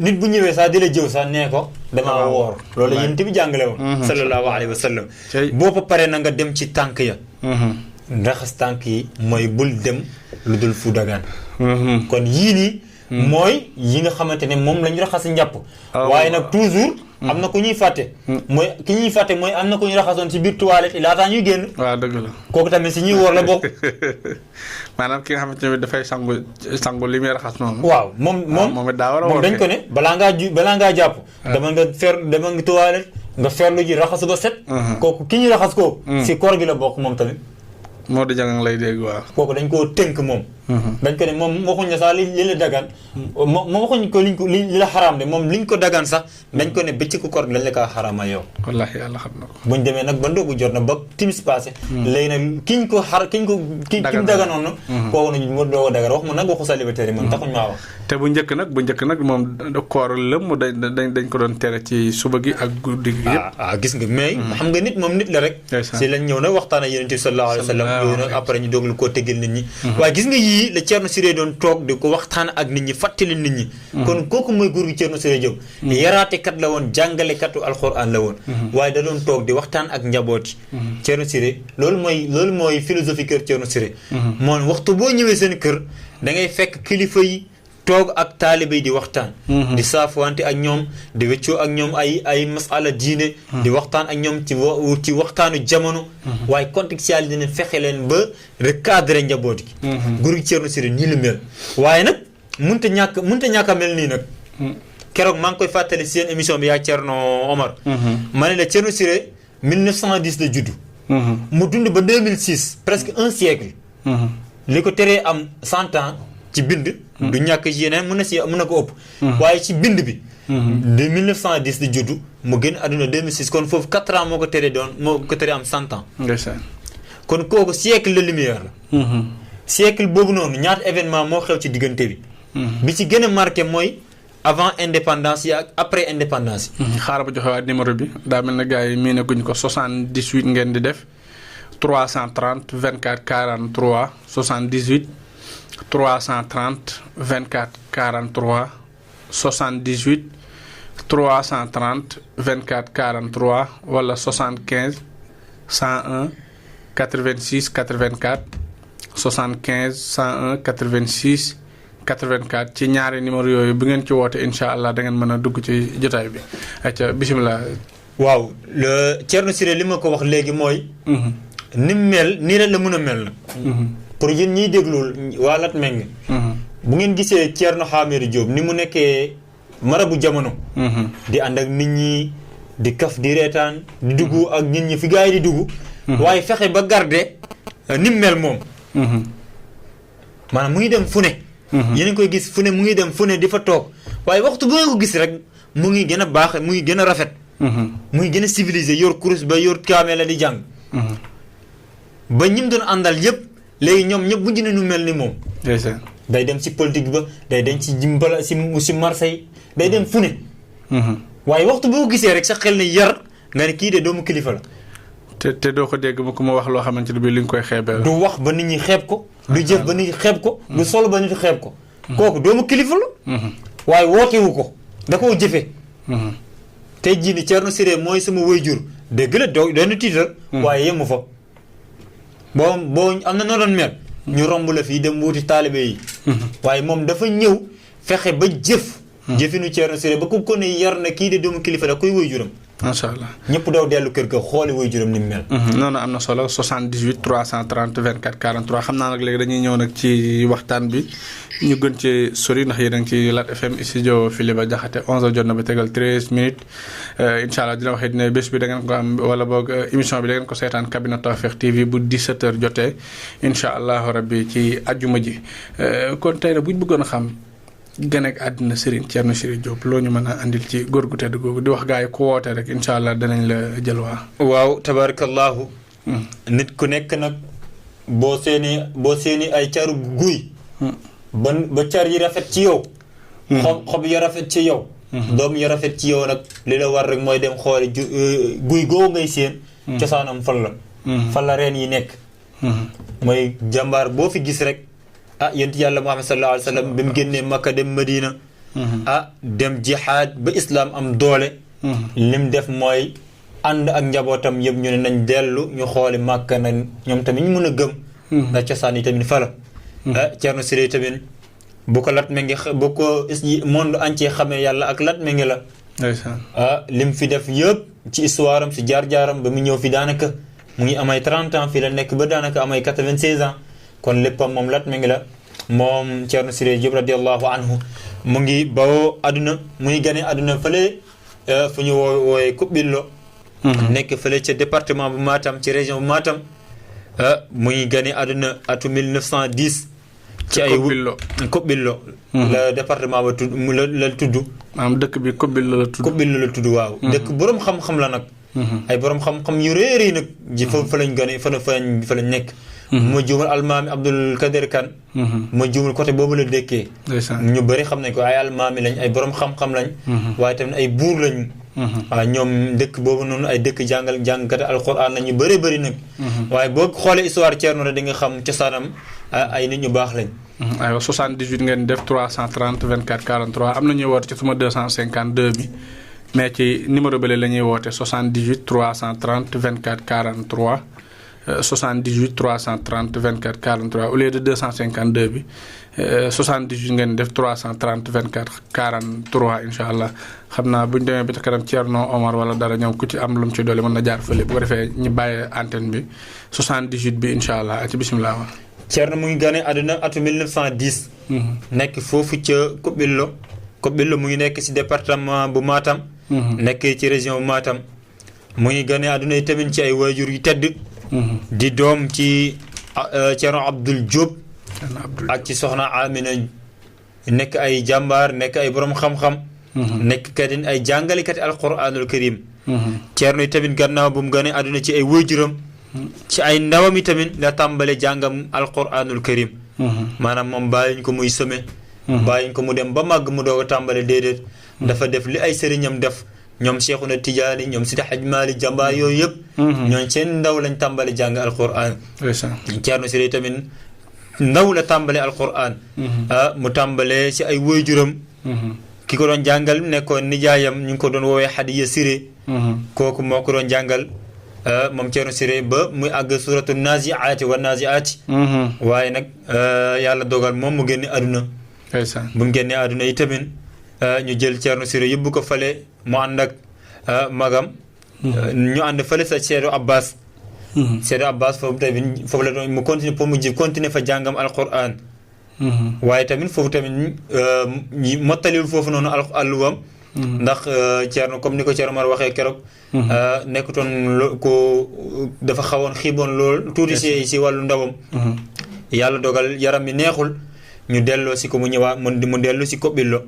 nit bu ñëwee sax di la jëw sax nee ko damaa woor loolu yéen bi jàngale woon sallallahu alayhi wa sallam boo ko paree na nga dem ci tànk ya raxas tànk yi mooy bul dem lu dul fu dagaan kon yii nii mooy yi nga xamante ne moom lañu raxas njàpp waaye nag toujours am na ku ñuy fàtte mooy am na ku ñu raxasoon ci biir toilette laataa ñuy génn waaw dëgg la kooku tamit si ñuy woor la bokk maanaam ki nga xamante ne dafay sangu li muy raxas noonu waaw moom it daa war a woor dañ ko ne balaa ngaa jàpp dama nga toilette nga ferlu ji raxasu ba set kooku ki ñuy raxas ko si koor gi la bokk moom tamit moo di jàng lay dégg waaw kooku dañ koo tënk moom dañ ko ne moom waxuñ ne sax li la dagan moom waxuñ ko li la xaraam de moom liñ ko dagan sax dañ ko ne bëccëgu koor gi lañ la kaa xaraamal yow wallaahi yàlla xam na ko buñ demee nag ba ndogu jot na ba timis passé léegi nag ki mu daganoon na kooku nañu moo doo ko dagan wax ma nag waxu célibataire yi man taxuñ maa wax te bu njëkk nag moom koor lëmm dañ ko doon tere ci suba gi ak guddi gi yëpp gis nga mais xam nga nit moom nit la rek si lañ ñëw na waxtaan ak Yonent bi sallallahu alayhi wa sallam yooyu nag après ñu doog koo tëggal nit ñi waaye gis nga yii la Thierno Siré doon toog di ko waxtaan ak nit ñi fàttali nit ñi kon kooku mooy góor gi Thierno Siré Diop yaraatekat la woon jàngalekatu alxuraan la woon waaye da doon toog di waxtaan ak njaboot yi Thierno Siré loolu mooy philosophie kër Thierno Siré moom waxtu boo ñëwee seen kër da ngay fekk kilifa yi toog ak taalibe yi di waxtaan di saafuwante ak ñoom di wéccoo ak ñoom ay masala diine di waxtaan ak ñoom ci waxtaanu jamono waaye contextualisé ne fexe leen ba recadrer njaboot gi góor gi Thierno Siré nii la mel waaye nag mënta ñàkk a mel nii nag keroog maa ngi koy fàttali seen émission bi yaa Thierno Omar ma ne la Thierno Siré 1910 la juddu mu dund ba 2006 presque un siècle li ko teree am 100 ans ci bind du ñàkk ci yeneen mën na ko ëpp waaye ci bind bi de 1910 di juddu mu génn àdduna 2006 kon foofu 4 ans moo ko teree am 100 ans kon kooku siècle de lumière la siècle boobu noonu ñaata événement moo xew ci diggante bi ci gën a marqué mooy avant indépendance yi ak après indépendance yi xaaral ba joxe waat numéro bi daa mel na gars yi miine guñ ko 78 ngeen di def 330 24 43 78 330 24 43 78 330 24 43 wala 75 101 86 84 75 101 86 84 ci ñaari numéro yooyu bu ngeen ci woote incha allah da ngeen mën a dugg ci jotaay bi acca bisimilah. waaw Thierno Siré li ma ko wax léegi mooy. ni mu mel nii rek la mën a mel na. pour yéen ñiy déglul waa Latmingué bu ngeen gisee Thierno Hamidou Diop ni mu nekkee marabu jamono di ànd ak nit ñi di kaf di reetaan di dugg ak nit ñi fi gars yi di dugg waaye fexe ba garder ni mu mel moom maanaam mu ngi dem fu ne yéen a koy gis fu ne mu ngi dem fu ne di fa toog waaye waxtu bu ngeen ko gis rek mu ngi gën a baax mu ngi gën a rafet mu ngi gën a civilisé yor kurus ba yor kaamee la di jàng ba ñim doon àndal yëpp léegi ñoom ñëpp mujj nañu mel ni moom. day dem ci politique ba day dem ci jimbala si Marseille day dem fu ne. waaye waxtu boo gisee rek sa xel ne yar nga ne kii de doomu kilifa la. te doo ko dégg mu ko ma wax loo xamante ne bii li nga koy xeebee la. du wax ba nit ñi xeeb ko. du jëf ba nit ñi xeeb ko. du solo ba nit ñi xeeb ko. kooku doomu kilifa la. waaye wootewu ko da koo jëfee. tey jii ni Thierno Siré mooy sama waajur dégg la doon tiital. waaye yemu fa. boo am na noo doon mel ñu romb la fii dem wuti taalibe yi waaye moom dafa ñëw fexe ba jëfinu Thierno Siré ba ku ko ne yar na kii de doomu kilifa la koy waajuram macha allah ñëpp daw dellu kër ga xooli waajuram ni mu mel noonu am na solo 78 330 24 43 xam naa nag léegi dañuy ñëw nag ci waxtaan bi ñu gën ci sori ndax yéen a ngi ci Lat FM studio Philippe Diakhaté 11h jot na ba tegal 13 minutes incha allah dina waxee ne bés bi da ngeen ko am wala boog émission bi da ngeen ko seetaan cabinet Tawfekh TV bu 17h jotee incha allah rabbi ci ajjuma ji kon tey nag bu ñu bëggoon a xam gën ak àddina Serigne Thierno Siré Diop loo ñu mën a andil ci góor gu tedd googu di wax gars yi ku woote rek incha allah danañ la jël waa. waaw tabarakallahu nit ku nekk nag boo seeni ay caru guy. ba car yi rafet ci yow. xob yi rafet ci yow. doom yi rafet ci yow nag li la war rek mooy dem xooli guy googu ngay seen. cosaanam fan la. fan la reen yi nekk. mooy jàmbaar boo fi gis rek. yonent yàlla Muhammad sallallahu alayhi wa sallam bi mu génnee Makka dem Madina. dem jihaad ba islam am doole. lim def mooy ànd ak njabootam yëpp ñu ne nañ dellu ñu xooli Makka nañ ñoom tamit ñu mën a gëm. ndax cosaan yi tamit fa la. Thierno Siré tamit bu ko Latmingué bu ko monde entier xamee yàlla ak Latmingué la. lim fi def yëpp ci histoire am si jaar-jaaram ba mu ñëw fi daanaka mu ngi amay 30 ans fii la nekk ba daanaka amay 96 ans. kon léppam moom Latmingué la moom Thierno Siré Diop radiallahu anhu mu ngi bawoo àdduna mu ngi gane àdduna fële fu ñu wooyee Kuɓɓillo nekk fële ca département bu Matam ci région bu Matam mu ngi gane àdduna atu 1910 ci ay Kuɓɓillo la département ba tudd la tudd maanaam dëkk bi Kuɓɓillo la tudd Kuɓɓillo la tudd waaw dëkk boroom xam-xam la nag ay boroom xam-xam yu réer yi nag ji fa lañ gane fa lañ nekk ma juumul almaami Abdul Kader Kan ma juumul côté boobu la dëkkee ñu bëri xam nañ ko ay almaami lañ ay borom xam-xam lañ waaye tamit ay buur lañ waaw ñoom dëkk boobu noonu ay dëkk jàngkat alquran la ñu bëri bëri nag. waaye boo xoolee histoire Thierno rek di nga xam cosaanam ay nit ñu baax lañ. aywa 78 ngeen def 330 24 43 am na ñuy woote ci suma 252 bi mais ci numéro bële la ñuy woote 78 330 24 43 78 330 24 43 au lieu de 252 bi 78 ngeen def 330 24 43 incha allah xam naa bu ñu demee ba ca kanam Thierno Omar wala dara ñoom ku ci am lu mu ci dolli mën na jaar fële bu ko defee ñu bàyyee antenne bi 78 bi incha allah ci bisimilah. Thierno mu ngi gane àdduna atu 1910. nekk foofu ca Kobilo mu ngi nekk ci département bu Matam. nekk ci région bu Matam. mu ngi gane àdduna tamit ci ay waajur yu tedd. di doom ci Thierno Abdoul Diop. ak ci soxna Amina nekk ay jàmbaar nekk ay borom xam-xam. nekk kat ay jàngalekat alquranul karim. Thierno yi tamit gannaaw bu mu gane àdduna ci ay waajuram. ci ay ndawam yi tamit la tàmbale jàngam alquranul karim. maanaam moom bàyyiñ ko muy sëme. bàyyiñ ko mu dem ba màgg mu doog a tàmbale déedéet. dafa def li ay sëriñam def. ñoom Cheikhuna Tidiane ñoom Sidi Hadj Malick jàmbaar yooyu yëpp. ñooñ seen ndaw lañ tàmbale jàng alquran. Thierno Siré tamit ndaw la tàmbale alquran. mu tàmbale ci ay waajuram. ki ko doon jàngal nekkoon nijaayam ñu ngi ko doon woowee Hadiya Siré. kooku moo ko doon jàngal. moom Thierno Siré ba muy àgg suratu naziaati wa naziaati. waaye nag yàlla dogal moom mu génne àdduna. bu mu génnee àdduna yi tamit ñu jël Thierno Siré yóbbu ko fale mu ànd ak magam. ñu ànd fale sa Seydou Abbas. Seydou Abbas foofu tamit foofu la doon mu continuer pour mu continuer fa jàngam alquran. waaye tamit foofu tamit mottaliwul foofu noonu àlluwam. ndax Thierno comme ni ko Thierno Mar waxee keroog. nekkutoon ko dafa xawoon xiiboon lool tuuti si wàllu ndawam. yàlla dogal yaram mi neexul ñu delloo si ko mu ñëwaat mu dellu si Kobilo.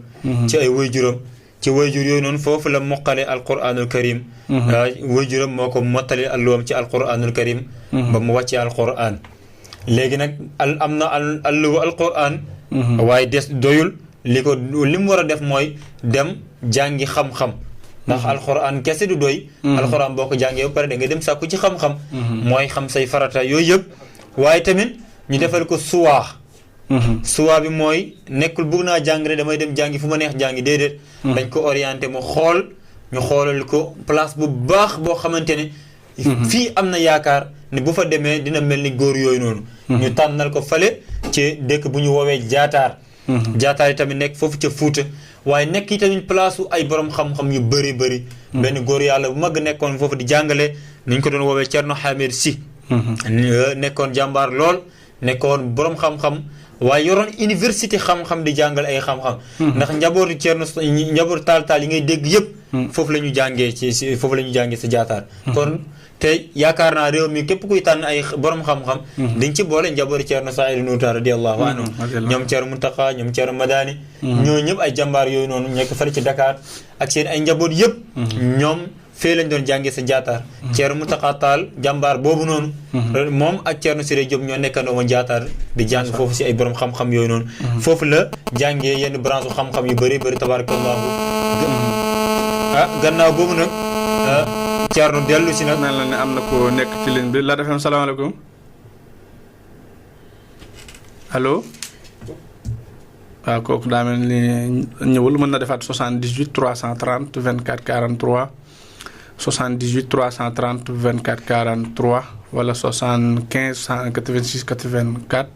ci ay waajuram ci waajur yooyu noonu foofu la moqale alquranul karim. waajuram moo ko mottali alluwam ci alquranul karim. ba mu wàccee alquran. léegi nag am na alluwa alquran. waaye des doyul li mu war a def mooy dem jàngi xam-xam. ndax alquran kese du doy. alquran boo ko jàngee ba pare da nga dem sàkku ci xam-xam. mooy xam say farata yooyu yëpp. waaye tamit ñu defal ko suwaa. suwaa bi mooy nekkul bëgg naa jàng rek damay dem jàngi fu ma neex jàngi déedéet. dañ ko orienté mu xool ñu xoolal ko place bu baax boo xamante ne. fii am na yaakaar ne bu fa demee dina mel ni góor yooyu noonu. ñu tànnal ko fale ci dëkk bu ñu woowee jaataar. jaataar yi tamit nekk foofu ca Fuuta. waaye nekk yi tamit place ay borom xam-xam yu bëri bëri. benn góor yàlla bu mag nekkoon foofu di jàngale ni ñu ko doon woowee Thierno Hamid Sy. nekkoon jàmbaar lool nekkoon borom xam-xam. waaye yoroon université xam-xam di jàngal ay xam-xam. ndax njabootu Thierno njabootu taal yi ngay dégg yëpp. foofu la ñu jàngee foofu la ñu jàngee sa jaataar. kon te yaakaar naa réew mi képp kuy tànn ay borom xam-xam. dañ ci boole njabootu Thierno Saïd Nourou Tall radiyallahu anhu. ñoom Thierno Mountakha ñoom Thierno Madani. ñoo ñëpp ay jàmbaar yooyu noonu nekk fële ci Dakar ak seen ay njaboot yëpp. ñoom fee lañ doon jàngee sa jaataar. Thierno Mountakha Tall jàmbaar boobu noonu. moom ak Thierno Siré Diop ñoo nekkandoo woon jaataar di jàng foofu si ay borom xam-xam yooyu noonu. foofu la jàngee yenn branche xam-xam yu bëri bëri tabarakallahu. gannaaw boobu nag Thierno dellu si nag. mel na ne am na ko nekk ci ligne bi Lat FM salaamaaleykum allo. waaw kooku daa mel ni ñëwul mën na defaat 78 330 24 43 78 330 24 43 wala 75 186 84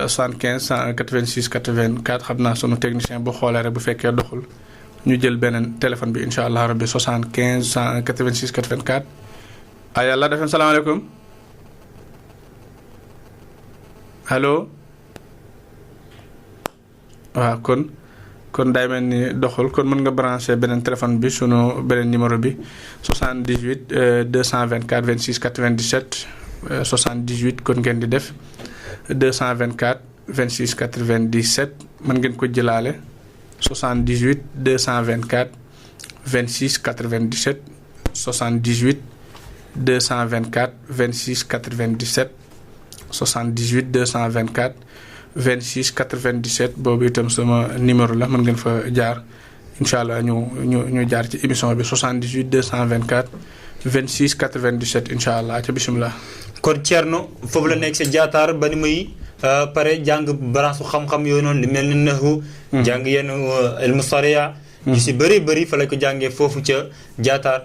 75 186 84 xam naa sunu technicien bu xoolee rek bu fekkee doxul ñu jël beneen téléphone bi incha allah rabbi 75 186 84. ay yàlla defeen salaamaaleykum allo. waaw kon day mel ni doxul kon mën nga branché beneen téléphone bi sunu beneen numéro bi 78 224 26 97 78 kon ngeen di def 224 26 97 mën ngeen ko jëlaale 78 224 26 97 78 224 26 97 78 224 26 97 boobu itam sama numéro la mën ngeen fa jaar incha allah ñu jaar ci émission bi 78 224 26 97 incha allah ca bisimilah. kon Thierno foofu la nekk sa jaataar ba ni muy pare jàng branche xam-xam yooyu noonu li mel ni nahu jàng yenn ilmu sariya yu si bëri fa la ko jàngee foofu ca jaataar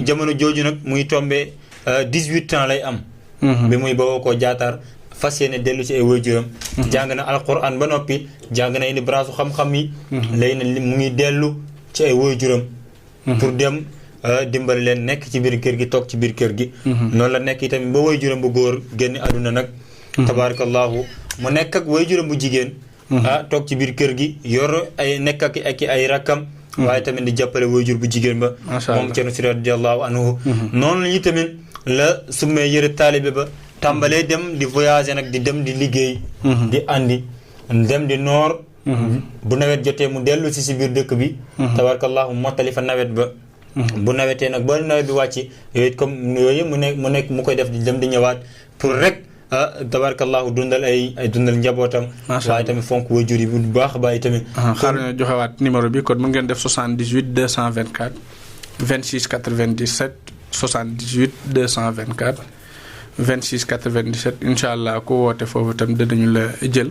jamono jooju nag muy tombé 18 ans lay am bi muy bawoo koo jaataar fas yéene dellu ci ay waajuram jàng na alquran ba noppi jàng na yenn branche xam-xam yi léegi nag mu ngi dellu ci ay waajuram pour dem dimbali leen nekk ci biir kër gi toog ci biir kër gi noonu la nekk itamit ba waajuram bu góor génn àdduna nag tabarakallahu mu nekk ak waajuram bu jigéen toog ci biir kër gi yor ay nekk ak ay rakkam waaye tamit di jàppale waajur bu jigéen ba moom Thierno Siré radiyallahu anhu noonu la tamit la summee yëre taalibe ba tàmbalee dem di voyager nag di dem di liggéey di andi dem di noor bu nawet jotee mu dellu si biir dëkk bi tabarakallahu mottali fa nawet ba bu nawetee nag ba nawet bi wàcc yooyu comme yooyu mu koy def di dem di ñëwaat pour rek tabarakallahu dundal ay dundal njabootam waaye tamit fonk waajur yi bu baax a baax tamit xaar ñu joxewaat numéro bi kon mu ngeen def 78 224 26 97 78 224 26 97 incha allah ku woote foofu itam dinañu la jël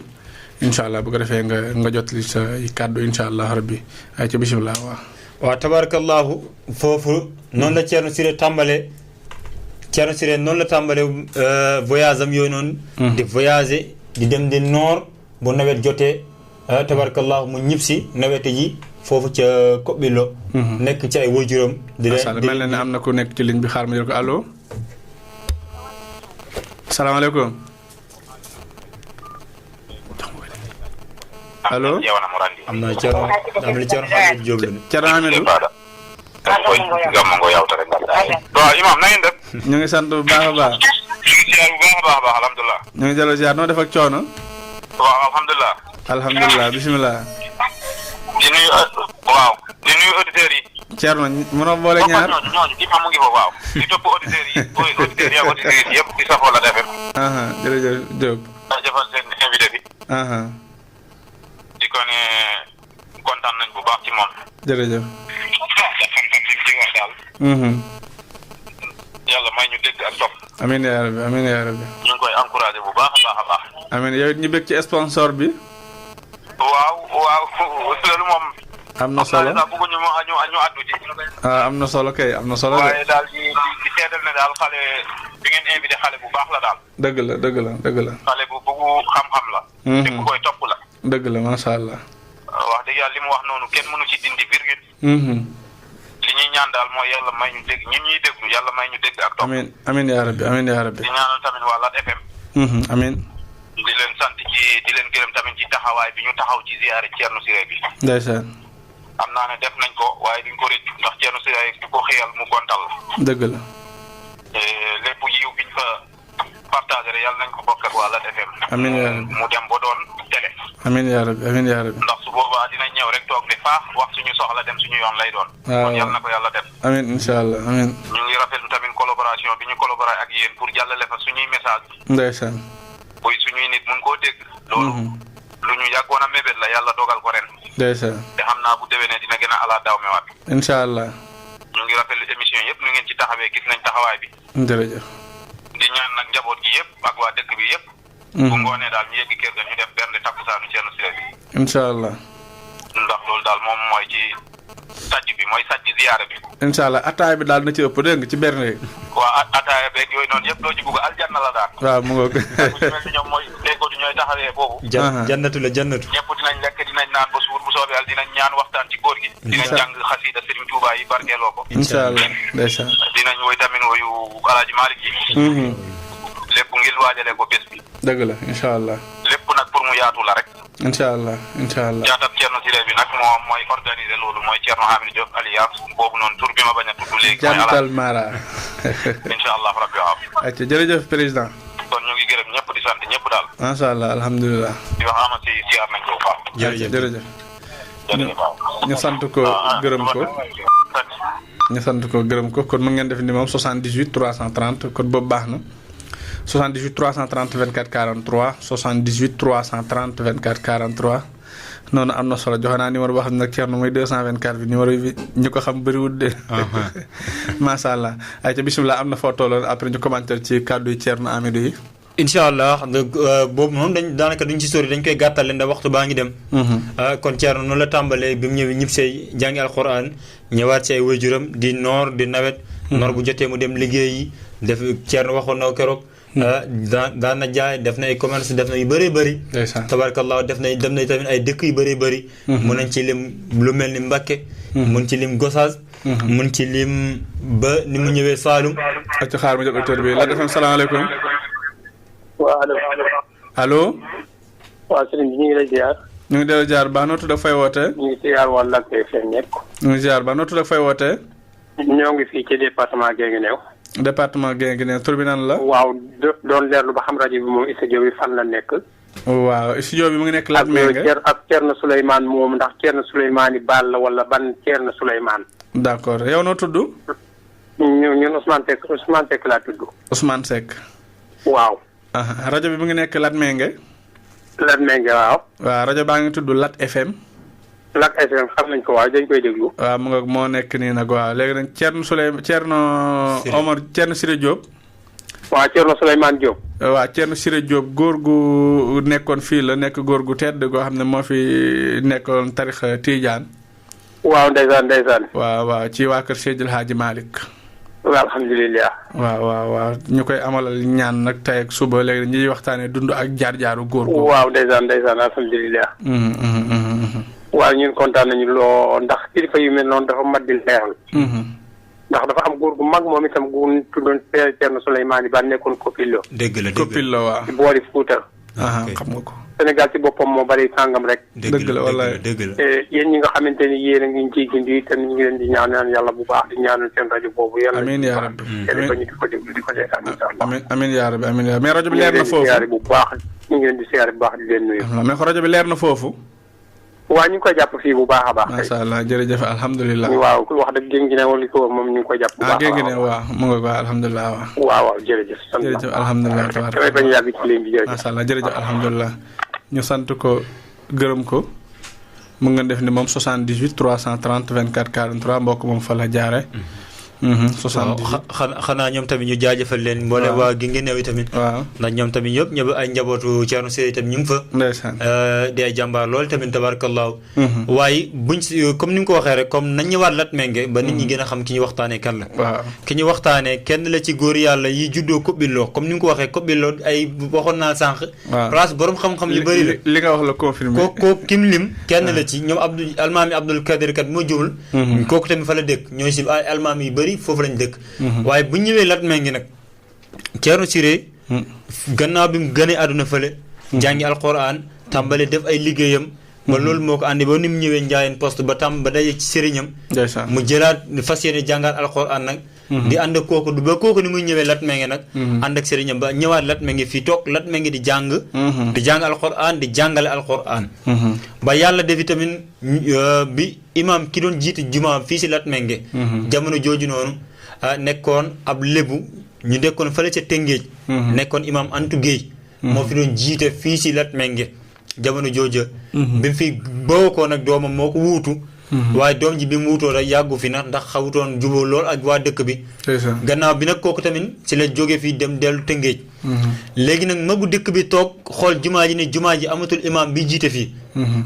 incha allah bu ko defee nga jotali sa kàddu incha allah rabbi ay ca bisimilah waaw tabarakallahu foofu noonu la Thierno Siré tàmbalee Thierno Siré noonu la tàmbalee voyage am yooyu noonu di voyager di dem di noor bu nawet jotee tabarakallahu mu ñibbisi nawet ji foofu ca Kobilo nekk ci ay waajuram di leen mel na ne am na ku nekk ci ligne bi xaar ma jël ko allo salaamaaleykum allo am na Thierno Hamidou Diop la Thierno Hamidou waaw imam na ngeen def ñu ngi sant bu baax a baax ñu ngi ziar bu baax a baax alhamdulilah ñu ngi jëloo ziar noo def ak coono waaw alhamdulilah alhamdulilah bisimilah di nuyu auditeurs yi Thierno mënoo boole ñaar ñooñu imam mu ngi foofu waaw di topp auditeurs yi auditeurs yi ak auditrices yi yëpp di safoo la defem jërëjëf Diop jëfal seen invité bi di ko ne kontaan nañ bu baax ci moom jërëjëf xam-xam li mu ci wax daal yàlla may ñu dégg ak topp amiin yaa rabbi amiin yaa rabbi ñu ngi koy encouragé bu baax a baax amiin yow it ñu bëgg ci sponsor bi waaw loolu moom am na solo daal bëgguñu ñu addu ci am na solo kay am na solo de waaye daal di seetal ne daal xale bi ngeen invité xale bu baax la daal dëgg la xale bu bëggu xam-xam la te ku koy topp la dëgg la masha Allah wax dëgg yàlla li mu wax noonu kenn mënu ci dindi virgule li ñuy ñaan daal mooy yàlla may ñu dégg ñun ñuy déglu yàlla may ñu dégg ak topp amiin yaa rabbi di ñaanal tamit waa Lat FM amiin di leen sant di leen gërëm tamit ci taxawaay bi ñu taxaw ci ziyaare Thierno Siré bi ndeysaan am naa ne def nañ ko waaye duñ ko rëcc ndax Thierno Siré du ko xëyal mu gontal dëgg la lépp yiw biñ fa partagé rek yàlla nañ ko bokk ak waa Lat FM amiin yaa rabbi mu dem ba doon télé amiin yaa rabbi ndax su boobaa dinañ ñëw rek toog ne faax wax suñu soxla dem suñu yoon lay doon kon yàlla na ko yàlla def amiin incha allah amiin ñu ngi rafetlu tamit collaboration bi ñu collaboré ak yéen pour jàllale fa suñuy message ndeysaan buy suñuy nit mun koo dégg loolu lu ñu yàggoon a mébét la yàlla dogal ko ren ndeysaan te xam naa bu déwénee dina gën a ala daaw mewaat incha allah ñu ngi rafetlu émission yëpp nu ngeen ci taxawee gis nañ taxawaay bi jërëjëf di ñaan nag njaboot gi yëpp ak waa dëkk bi yëpp bu ngoonee daal ñu yegg kër ga ñu def bernde takkusaanu Thierno Siré bi incha allah ndax loolu daal moom mooy ci sajj bi mooy sajj ziyaara bi incha allah ataaya bi daal na ci ëpp dégg nga ci bernde waa ataaya beeg yooyu noonu yëpp loo ci bugg aljanna la daal waaw mu ngoog bu ñu mel ni ñoom mooy léegoo du ñooy taxawee foofu jannatu la jannatu ñëpp dinañ lekk dinañ naan ba suur bu soobee yàlla dinañ ñaan waxtaan ci góor gi dinañ jàng xasiida Serigne Touba yi barkeeloo ko incha allah ndeysaan dinañ woy tamit woyu Alaaji Malick yi lépp ngir waajale ko bés bi dëgg la incha allah lépp nag pour mu yaatu la rek incha allah jaatab Thierno Siré bi nag moom mooy organiser loolu mooy Thierno Hamidou Diop alliance boobu noonu tur bi ma bañ a tudd léegi jantal mara incha allah rabbi waaw ayca jërëjëf président kon ñu ngi gërëm ñëpp di sant ñëpp daal macha allah alhamdulilah di wax ama si siyaar nañ ko baax jërëjëf ñu sant ko gërëm ko kon mu ngeen def ni moom 78 330 kon boobu baax na 78 330 24 43 78 330 24 43 noonu am na solo joxe naa numéro boo xam ne nag Thierno muy 224 bi numéro bi ñu ko xam bëriwul de. macha allah ay ca bisimilah am na foo tolloon après ñu commenter ci kàddu yi Thierno Amidou yi. incha allah xam nga boobu moom daanaka duñ ci sori dañ koy gàttale ndax waxtu baa ngi dem. kon Thierno noonu la tàmbalee bi mu ñëwee ñib see jàngi alquran ñëwaat ci ay waajuram di noor di nawet. noor bu jotee mu dem liggéeyi def Thierno waxoon na ko keroog. daan na jaay def na ay commerce def na yu bëree bëri. tabarakallah dem na tamit ay dëkk yu bëree bëri. mun nañ ci lim lu mel ni Mbakke. mun ci lim Gosaas. mun ci lim ba ni mu ñëwee Saalum. ak ci xaar ma jël auteur bi la defam salaamaaleykum. waaw allo. waaw sëriñ bi ñu ngi lay ziar. ñu ngi dellu ziar baax noo tudd ak fay wootee. ñu ngi ziar waa Lat FM ñëpp. ñu ngi ziar baax noo tudd ak fay wootee. ñoo ngi fii ci département Guinguinéo. département Guinguinéo tur bi nan la. waaw doon leerlu ba xam rajo bi moom studio bi fan la nekk. waaw studio bi mu ngi nekk Latmingué. ak Thierno Souleymane moom ndax Thierno Souleymane Baal la wala ban Thierno Souleymane. d'accord yow noo tudd. ñun Ousmane Seck laa tudd. Ousmane Seck. waaw. rajo bi mu ngi nekk Latmingué. Latmingué waaw. waaw rajo baa ngi tudd Lat FM. Lat FM xam nañ ko waaw dañ koy déglu. waaw mu nga moo nekk nii nag waaw léegi nag Thierno Siré Diop. waaw Thierno Souleymane Diop. waaw Thierno Siré Diop góor gu nekkoon fii la nekk góor gu tedd goo xam ne moo fi nekkoon tarixa Tidiane. waaw ndeysaan. waaw ci waa kër Seydil Hadji Malick. waaw alhamdulilah. waaw ñu koy amalal ñaan nag tey ak suba léegi ñuy waxtaanee dund ak jaar-jaaru góor gu. waaw ndeysaan alhamdulilah. waaw ñun kontaan nañu loo ndax kilifa yu mel noonu dafa mat di leeral. ndax dafa am góor gu mag moom itam gu tuddoon Thierno Souleymane Ba nekkoon Kopillo. dëgg la waaw. ci boori Fuuta. xam nga ko. Sénégal ci boppam moo bari sàngam rek. dëgg la wallaay dëgg la. yéen ñi nga xamante ni yéen a ngi ciy gindi te ñu ngi leen di ñaanal yàlla bu baax di ñaanal seen rajo boobu. amiin yaa rabbi yàlla ba ñu di ko déglu di ko seetaan incha allah. amiin yaa rabbi mais rajo bi leer na foofu bu baax ñu ngi leen di siyaare bu baax di leen nuyu. mais rajo bi leer na foofu. waaw ñu ngi koy jàpp fii bu baax a baax. macha allah jërëjëf alhamdulilah. waaw wax dëgg Guinguinéo li ko moom ñu ngi koy jàpp bu baax a baax. Guinguinéo waaw mu nga ko alhamdulilah waaw jërëjëf. jërëjëf alhamdulilah damay bañ a yàgg ci ligne bi jërëjëf. macha allah jërëjëf alhamdulilah ñu sant ko gërëm ko mu nga def ni moom 78 330 24 43 mbokk moom fa la jaare 78 xanaa ñoom tamit ñu jaajëfal leen mboolem waa Guinguinéo yi tamit ndax ñoom tamit ñëpp ay njabootu Thierno Siré tamit ñu ngi fa ndeysaan di ay jàmbaar loolu tamit tabarakallahu waaye buñ si comme ni nga ko waxee rek comme nañ ñëwaat Latmingué ba nit ñi gën a xam ki ñu waxtaanee kan la ki ñu waxtaanee kenn la ci góor yàlla yi juddoo Kopillo comme ni nga ko waxee Kopillo ay waxoon naa sànq place borom xam-xam yu bëri la li nga wax la confirmé kooku kim lim kenn la ci ñoom almaami Abdul Kadir kat moo jumul kooku tamit fa la dëkk ñooy si ay almaami yu bëri foofu lañ dëkk waaye bu ñëwee Latmingué nag Thierno Siré gannaaw bi mu gënee àdduna fële jàngi alquran tàmbale def ay liggéeyam ba loolu moo ko àndi ba ni mu ñëwee njaayeen poste ba daje ci sëriñam mu jëlaat fas yéene jàngaat alquran nag di ànd ak kooku ba kooku ni muy ñëwee Latmingué nag ànd ak sëriñam ba ñëwaat Latmingué fii toog Latmingué di jàng alquran di jàngale alquran ba yàlla defi tamit bi imam ki doon jiite jumaam fii si Latmingué jamono jooju noonu nekkoon ab lébu ñu dekkoon fële ca Tëngéej nekkoon imam Antu Géey moo fi doon jiite fii si Latmingué jamono jooja bi mu fi boo ko nag doomam moo ko wuutu waaye doom ji bi mu wutoo rek yàggu fi nag ndax xawutoon jubóo lool ak waa dëkk bi gannaaw bi nag kooku tamit si la jóge fii dem dellu Tëngéej léegi nag magu dëkk bi toog xool jumaa ji ne jumaa ji amatul imam bi jiite fii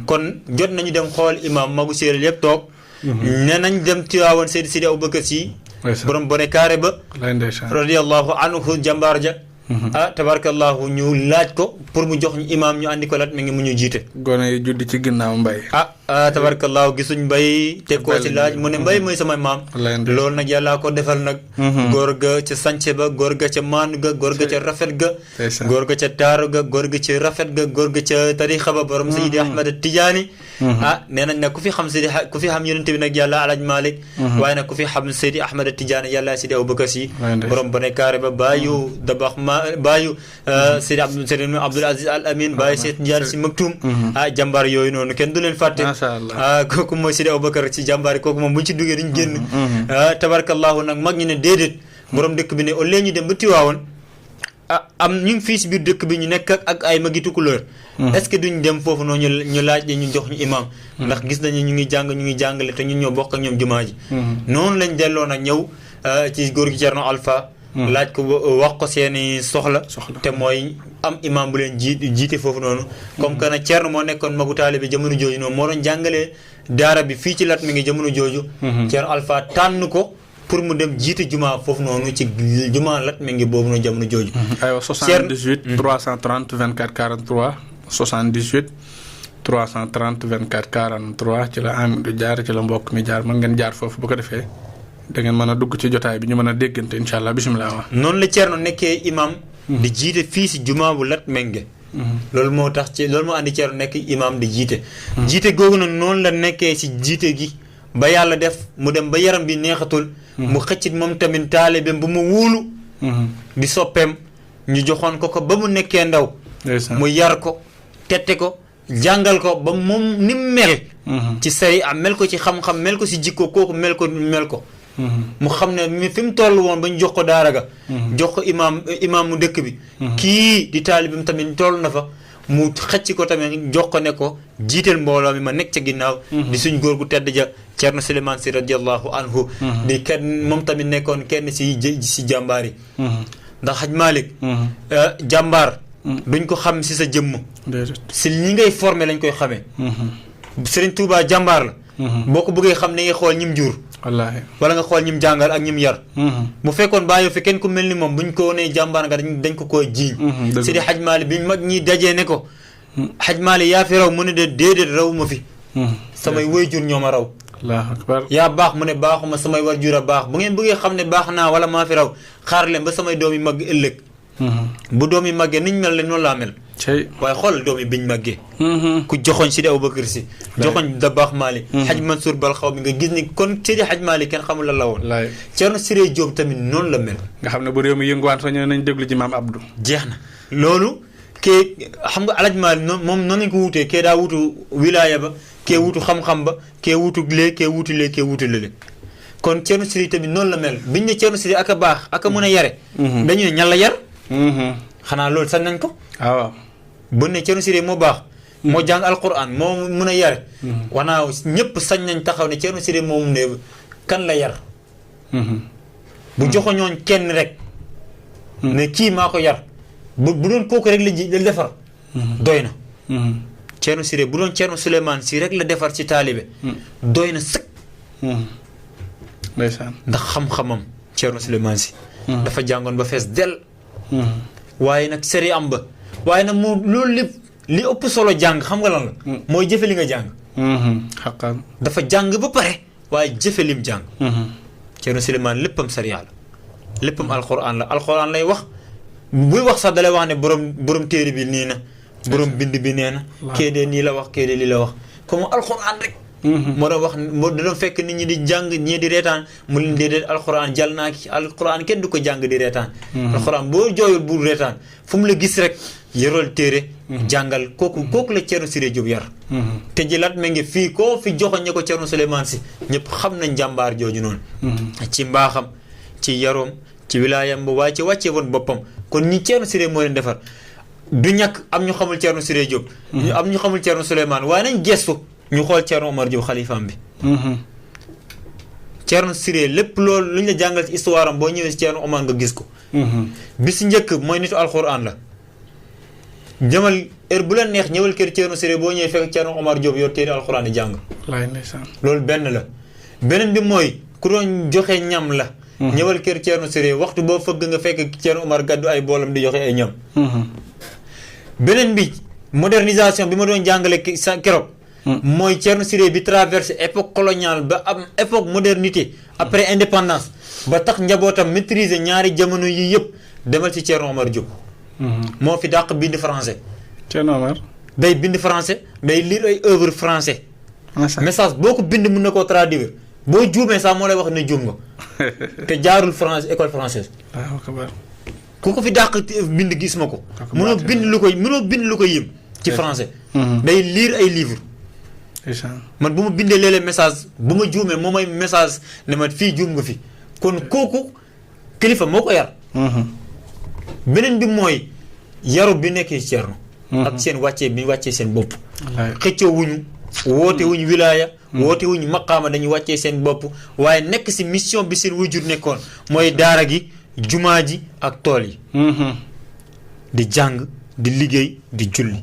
kon jot nañu dem xool imam magu séeréer yëpp toog ne nañ dem Tiwaawan Seydi Aboubacar Sy borom bone kaare ba radiyallahu anhu jàmbaar ja tabarakallahu ñu laaj ko pour mu jox ñu imam ñu andi ko Latmingué mu ñu jiite gone yi judd ci ginnaaw mbay tabarakallahu gisuñ mbay teg koo ci laaj mu ne mbay mooy sama maam loolu nag yàllaa ko defal nag góor ga ca sànce ba góor ga ca maanu ga góor ga ca rafet ga góor ga ca taaru ga góor ga ca rafet ga góor ga ca tarixa ba borom Seydi Ahmad Tijaani nee nañ nag ku fi xam yonente bi nag yàlla Alaj Malik waaye nag ku fi xam Seydi Ahmad Tijaani yàlla Seydi Aboubacar Sy borom bone kaare ba baayu dabax baayu Seydi Abdul Aziz Al Amin baayu Seydi Ndiaye Sy Maktoum jàmbaar yooyu noonu kenn du leen fàtte kooku mooy Seydi Aboubacar ci jàmbaar kooku moom bu ñu ci duggee duñ génn tabarakallahu nag mag ñi ne déedéet borom dëkk bi ne au lieu ñu dem ba Tiwaawoon am ñu ngi fii si biir dëkk bi ñu nekk ak ay magi tukulóor est-ce que duñ dem foofu noonu ñu laaj ñu jox ñu imam ndax gis nañu ñu ngi jàngale te ñun ñoo bokk ak ñoom jumaa ji noonu lañ delloo nag ñëw ci góor gi Thierno Alpha laaj ko wax ko seeni soxla te mooy am imam bu leen jiite foofu noonu comme que nag Thierno moo nekkoon magu taalibe jamono jooju noonu moo doon jàngalee daara bi fii ci Latmingué jamono jooju Thierno Alpha tànn ko pour mu dem jiite jumaa foofu noonu ci jumaa Latmingué boobu noonu jamono jooju aywa 78 330 24 43 78 330 24 43 ci la Amidou jaar ci la mbokk mi jaar mën ngeen jaar foofu bu ko defee da ngeen mën a dugg ci jotaay bi ñu mën a déggante incha allah bisimilah. noonu la Thierno nekkee imam di jiite fii si jumaa bu Latmingué loolu moo tax loolu moo andi Thierno nekk imam di jiite jiite googu nag noonu la nekkee si jiite gi ba yàlla def mu dem ba yaram bi neexatul mu xëccit moom tamit taalibeem bu mu wuulu di soppeem ñu joxoon ko ba mu nekkee ndaw mu yar ko tette ko jàngal ko ba moom ni mu mel ci sari am mel ko ci xam-xam mel ko si jikko kooku mel ko mu xam ne fi mu toll woon ba ñu jox ko daara ga jox ko imaam mu dëkk bi kii di taalibeem tamit toll na fa mu xëcc ko tamit jox ko ne ko jiiteel mbooloo mi ma nekk ca ginnaaw di suñ góor gu tedd ja Thierno Souleymane Sy radiallahu anhu di kenn moom tamit nekkoon kenn si jàmbaar yi ndax Haj Malick jàmbaar duñ ko xam si sa jëmm si ñi ngay formé lañ koy xamee Serigne Touba jàmbaar la boo ko bëggee xam ne ngay xool ñim jur wallaahi wala nga xool ñim jàngal ak ñim yar bu fekkoon bàyyi fi kenn ku mel ni moom buñ ko nee jàmbaar nga dañ ko koy jiiñ Sidi Haj Malick bi mag ñi dajee ne ko Haj Malick yaa fi raw mu ne de déedéet raw ma fi samay waajur ñoo ma raw Allahu akbar yaa baax mu ne baaxuma samay waajur a baax bu ngeen bëggee xam ne baax naa wala maa fi raw xaar leen ba samay doom yi mag ëllëg bu doom yi màggee niñ mel leen noonu laa mel waaye xool doom yi biñ màggee ku joxoñ Sidi Aboubacar Si joxoñ da baax Malick Haj Mansour Bal xaw mi nga gis ni kon Sidi Haj Malick kenn xamul la woon Thierno Siré Diop tamit noonu la mel nga xam ne bu réew mi yënguwaan sax ñu nañ déglu ci maam Abdou jeex na loolu kee xam nga Alaj Malick moom noonu lañ ko wutee kee daa wutu wilaaya ba kee wutu xam-xam ba kee wutu lee kee wutu lee kee wutu lële kon Thierno Siré tamit noonu la mel biñ ne Thierno Siré ak a baax ak a mën a yare dañu ne ñan la yar xanaa loolu sax nañ ko waaw bu ne Thierno Siré moo baax moo jàng alquran moo mun a yare wanaa ñëpp sañ nañ taxaw ne Thierno Siré moom ne kan la yar bu joxoñooñ kenn rek ne kii maa ko yar bu doon kooku rek la defar doy na Thierno Siré bu doon Thierno Souleymane Sy rek la defar ci taalibe doy na sëkk ndeysaan ndax xam-xamam Thierno Souleymane Sy dafa jàngoon ba fees del waaye nag seri am ba waaye nag mu loolu lépp li ëpp solo jàng xam nga lan la mooy jëfe li nga jàng xaqan dafa jàng ba pare waaye jëfe lim jàng Thierno Souleymane léppam sariya la léppam alquran la alquran lay wax buy wax sax dalay wax ne borom téere bi nii na borom bind bi nee na kee dee nii la wax kee dee lii la wax comme alquran rek moo doon wax moo doon fekk nit ñi di jàng ñii di reetaan mu leen déedéet alquran jàll naa ki alquran kenn du ko jàng di reetaan alquran boo jooyul bu reetaan fu mu la gis rek yorol téere jàngal kooku la Thierno Siré Diop yar te ji Latmingué fii koo fi joxoñe ko Thierno Souleymane Sy ñëpp xam nañ jàmbaar jooju noonu ci mbaaxam ci yaroom ci wilaayam ba waaye ci wàccee woon boppam kon ñi Thierno Siré moo leen defar du ñàkk am ñu xamul Thierno Siré Diop am ñu xamul Thierno Souleymane waaye nañ gestu ñu xool Thierno Omar Diop xalifaam bi Thierno Siré lépp loolu lu ñu la jàngal ci histoire am boo ñëwee si Thierno Omar nga gis ko bi si njëkk mooy nitu alxuraan la jëmal heure bu la neex ñëwal kër Thierno Siré boo ñëwee fekk Thierno Omar Diop yor téere alxuraan di jàng loolu benn la beneen bi mooy ku doon joxe ñam la ñëwal kër Thierno Siré waxtu boo fëgg nga fekk Thierno Omar gàddu ay boolam di joxe ay ñam beneen bi modernisation bi ma doon jàngale sa keroog mooy Thierno Siré bi traversé époque coloniale ba am époque modernité après indépendance ba tax njabootam maîtriser ñaari jamono yi yëpp demal ci Thierno Omar Diop moo fi dàq bind français Thierno Omar day bind français day lire ay œuvre français message boo ko bind mën na koo traduire boo juumee sax moo lay wax ne juum nga te jaarul France école française ku ko fi dàq bind gis ma ko mënoo bind lu koy yëm ci français day lire ay livres man bu ma bindee léeg-léeg message bu ma juumee moo may message ne ma fii juum nga fi kon kooku kilifa moo ko yar beneen bi mooy yaru bi nekkee ci Ceerno ak seen wàccee bi wàccee seen bopp xëccoo wuñu woote wuñu wilaaya woote wuñu maqaama dañuy wàccee seen bopp waaye nekk si mission bi seen wujur nekkoon mooy daara gi jumaa ji ak tool yi di jàng di liggéey di julli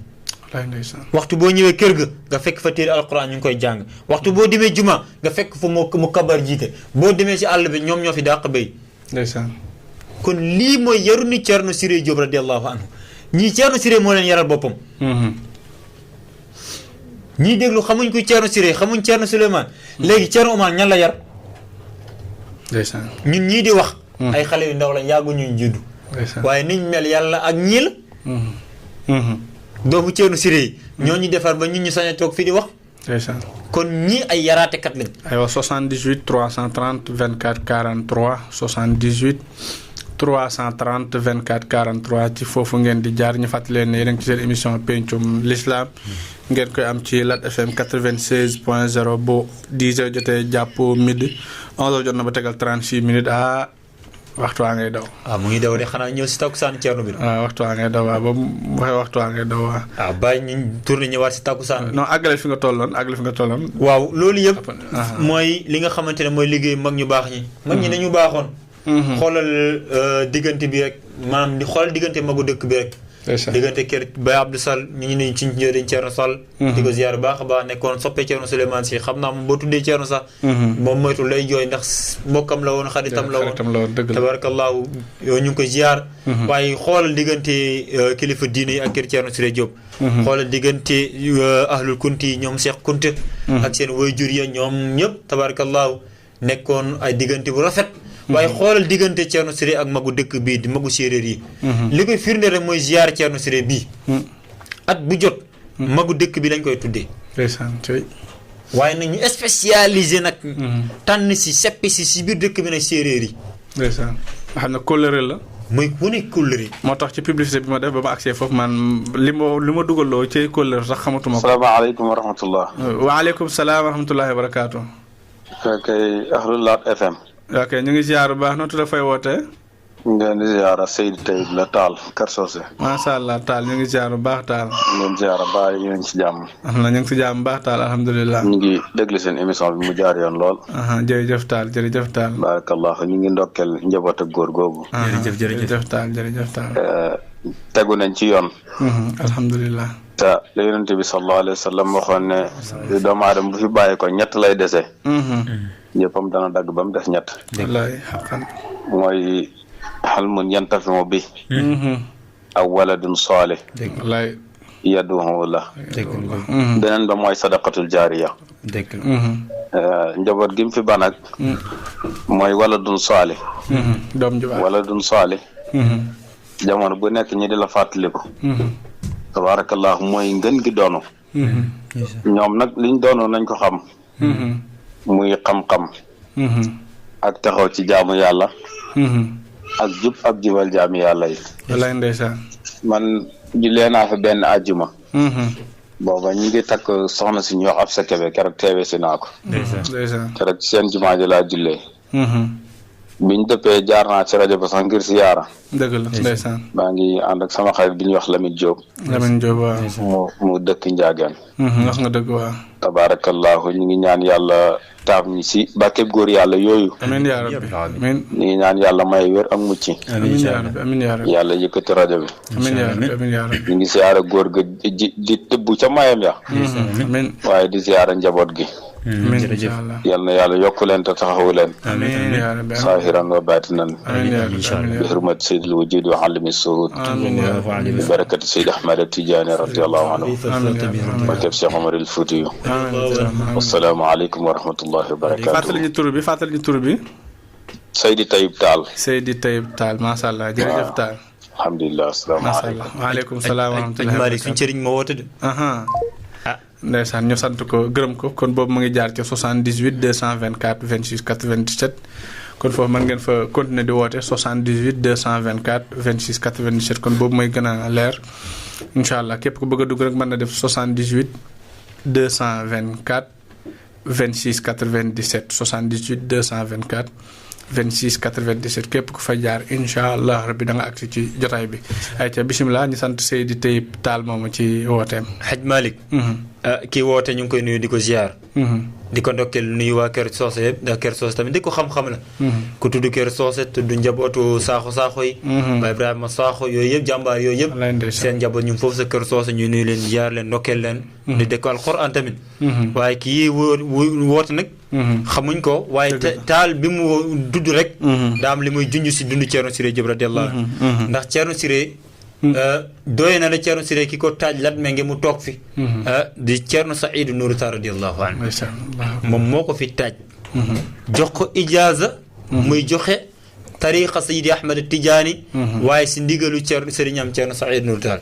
waxtu boo ñëwee kër ga nga fekk fa téere alquran ñu ngi koy jàng waxtu boo demee juma nga fekk fa mu kabar jiite boo demee si àll bi ñoom ñoo fi dàq béy ndeysaan kon lii mooy yaru ni Ceerno Siré Diop radiallahu anhu ñii Ceerno Siré moo leen yaral boppam ñii déglu xamuñ ko Ceerno Siré xamuñ Ceerno Souleymane léegi Ceerno Omar ñan la yar ndeysaan ñun ñii di wax ay xale yu ndaw lañ yàgguñu juddu waaye niñ mel yàlla ak ñii la doomu Ceerno Siré yi ñoo ñu defar ba ñun ñu sañ a toog fii di wax ndeysaan kon ñii ay yaraatekat lañ aywa 78 330 24 43 78 330 24 43 ci foofu ngeen di jaar ñu fàttali leen ne yéen a ngi ci seen émission pencum l'islam ngeen koy am ci Lat FM 96.0 bu 10h jotee jàpp midi 11h jot na ba tegal 36 minutes waxtu waa ngay daw. mu ngi daw de xanaa ñëw si takkusaan Ceerno bi. waxtu waa ngay daw ba mu waxee waxtu waa ngay daw bàyyi ñu tourné ñëwaat si takkusaan. non àggale fi nga tolloon. waaw loolu yëpp. mooy li nga xamante ne mooy liggéey mag ñu baax ñi. mag ñi dañu baaxoon. xoolal diggante bi rek maanaam di xoolal diggante magu dëkk bi rek. diggante kër Baye Abdou Sall ñu ngi nuyu ci njëriñ Ceerno Sall. di ko ziar baax a baax nekkoon soppe Ceerno Souleymane si xam naa moom boo tuddee Ceerno sax. moom moytu lay jooy ndax mbokkam la woon xaritam la woon. tabarakallahu yow ñu ngi koy ziar. waaye xoolal diggante kilifa diine yi ak kër Ceerno Siré Diop. xoolal diggante ahlul kunti yi ñoom Cheikh Kunte. ak seen waajur ya ñoom ñëpp tabarakallahu nekkoon ay diggante bu rafet. waaye xoolal diggante Ceerno Siré ak magu dëkk bii di magu séeréer yi. li koy firnde rek mooy ziar Ceerno Siré bii. at bu jot. magu dëkk bi lañ koy tuddee. waaye nag ñu spécialisé nag. tànn si seppi si biir dëkk bi nag séeréer yi. ndeysaan nga xam ne kóllëre la. mooy wane kóllëre. moo tax ci publicité bi ma def ba ma agsee foofu man li ma dugaloo ci kóllëre sax xamatuma ko. salaamaaleykum wa rahmatullah. waaleykum salaam wa rahmatullahi wa barakaatu. kay ahlul Lat FM. ok ñu ngi ziar bu baax noo tudd fay wootee. ngeen di ziar Seydou Taïb la Taal Kër Socé. macha allah Taal ñu ngi ziar bu baax Taal. ngeen ziar baax ñu ngi ci jàmm. ñu ngi ci jàmm bu baax Taal alhamdulilah. ñu ngi déglu seen émission bi mu jaar yoon lool. jërëjëf Taal jërëjëf Taal. barakallah ñu ngi ndokkeel njaboot ak góor googu. jërëjëf Taal jërëjëf Taal. tegu nañ ci yoon. alhamdulilah. te la yonent bi sallallahu alayhi wa sallam waxoon ne doomu aadama bu fi bàyyi ko ñett lay dese. ñëppam dana dagg ba mu des ñett. wallaay xaqan. mooy xalmun yantafiu bi. aw waladun saalih. wallaay. yaduhu la. beneen ba mooy sadaqatul jaariya. njaboot gi mu fi ba nag. mooy waladun saalih. doom ju baax waladun saalih. jamono bu nekk ñi di la fàttaliku. tabaarakallah mooy ngën gi doonu. ñoom nag liñ doonu nañ ko xam. muy xam-xam. ak taxaw ci jaamu yàlla. ak jub ak jubal jaamu yàlla yi. wallaay ndeysaan. man jullee naa fa benn àjjuma. booba ñu ngi takk soxna si ñu wax ab sa kebe keroog teewee si naa ko. ndeysaan. keroog ci seen jumaa ji laa jullee. biñ dëppee jaar naa ci rajo ba sax ngir si yaara. dëgg la ndeysaan. maa ngi ànd ak sama xarit bi ñuy wax Lamine Diop. Lamine Diop waaw. mu dëkk Njaageen. wax nga dëgg waaw. tabaarakallahu ñu ngi ñaan yàlla taaf ñi si bàkkeeb góor yàlla yooyu. amiin yaa rabbi amiin. ñu ngi ñaan yàlla may wér ak mucc. amiin yaa rabbi amiin yaa rabbi. yàlla yëkkati rajo bi. amiin yaa rabbi amiin yaa rabbi. ñu ngi siyaara góor ga di tëbbu ca mayam ya. amiin. waaye di siyaara njaboot gi. amiin yal na yàlla yokku leen te taxawu leen. amiin yaa rabbi. saahiran wa baatinan. amiin yaa rabbi. bi hurmati sayyidil wujudi wa alimi suhud. amiin yaa rabbi. bi barakati Sayyid Ahmad Tijaani radiyallahu anhu. amiin yaa rabbi. barkeb Cheikh Omar El Foutiyu. assalaamu aleykum wa rahmatullahi wa barakaatu. fàttali ñu tur bi. Seydi Taïb Taal. Seydi Taïb Taal macha allah jërëjëf Taal. alhamdulilah asalaamaaleykum. waaleykum salaam wa rahmatulah. Malick suñu sëriñ ma woote de. ndeysaan ñu sant ko gërëm ko kon boobu mu ngi jaar ci 78 224 26 97 kon foofu mën ngeen fa continuer di woote 78 224 26 97 kon boobu mooy gën a leer incha allah képp ku bëgg a dugg rek mën na def 78 224 26 97 78 224 26 97 képp ku fa jaar incha allah rabbi da nga agsi ci jotaay bi ay ca bisimilah ñu sant Seydi Tayib Tall moomu ci wooteem. Haj Malick. kii woote ñu ngi koy nuyu di ko ziar. di ko ndokkeel nuyu waa Kër Soose yëpp ndax Kër Soose tamit di ko xam-xam la. ku tudd Kër Soose tudd njabootu saaxo yi. ba Ibrahima Saaxo yooyu yëpp jàmbaar yooyu yëpp. seen njaboot ñu foofu sa Kër Soose ñu nuyu leen ziar leen ndokkeel leen. di dëkk alxuraan tamit. waaye kii woote nag. xamuñ ko waaye taal bi mu dudd rek. daa am li muy junj si dund Thierno Siré Diop radiyallahu anhu ndax Thierno Siré. doy na la Thierno Siré ki ko taaj Latmingué mu toog fi. di Thierno Saïdou Nourou Tall radiyallahu anhu moom moo ko fi taaj. jox ko ijaaza. muy joxe tariqa Seydi Ahmed Tidiane. waaye si ndigalu sëriñam Thierno Saïdou Nourou Tall.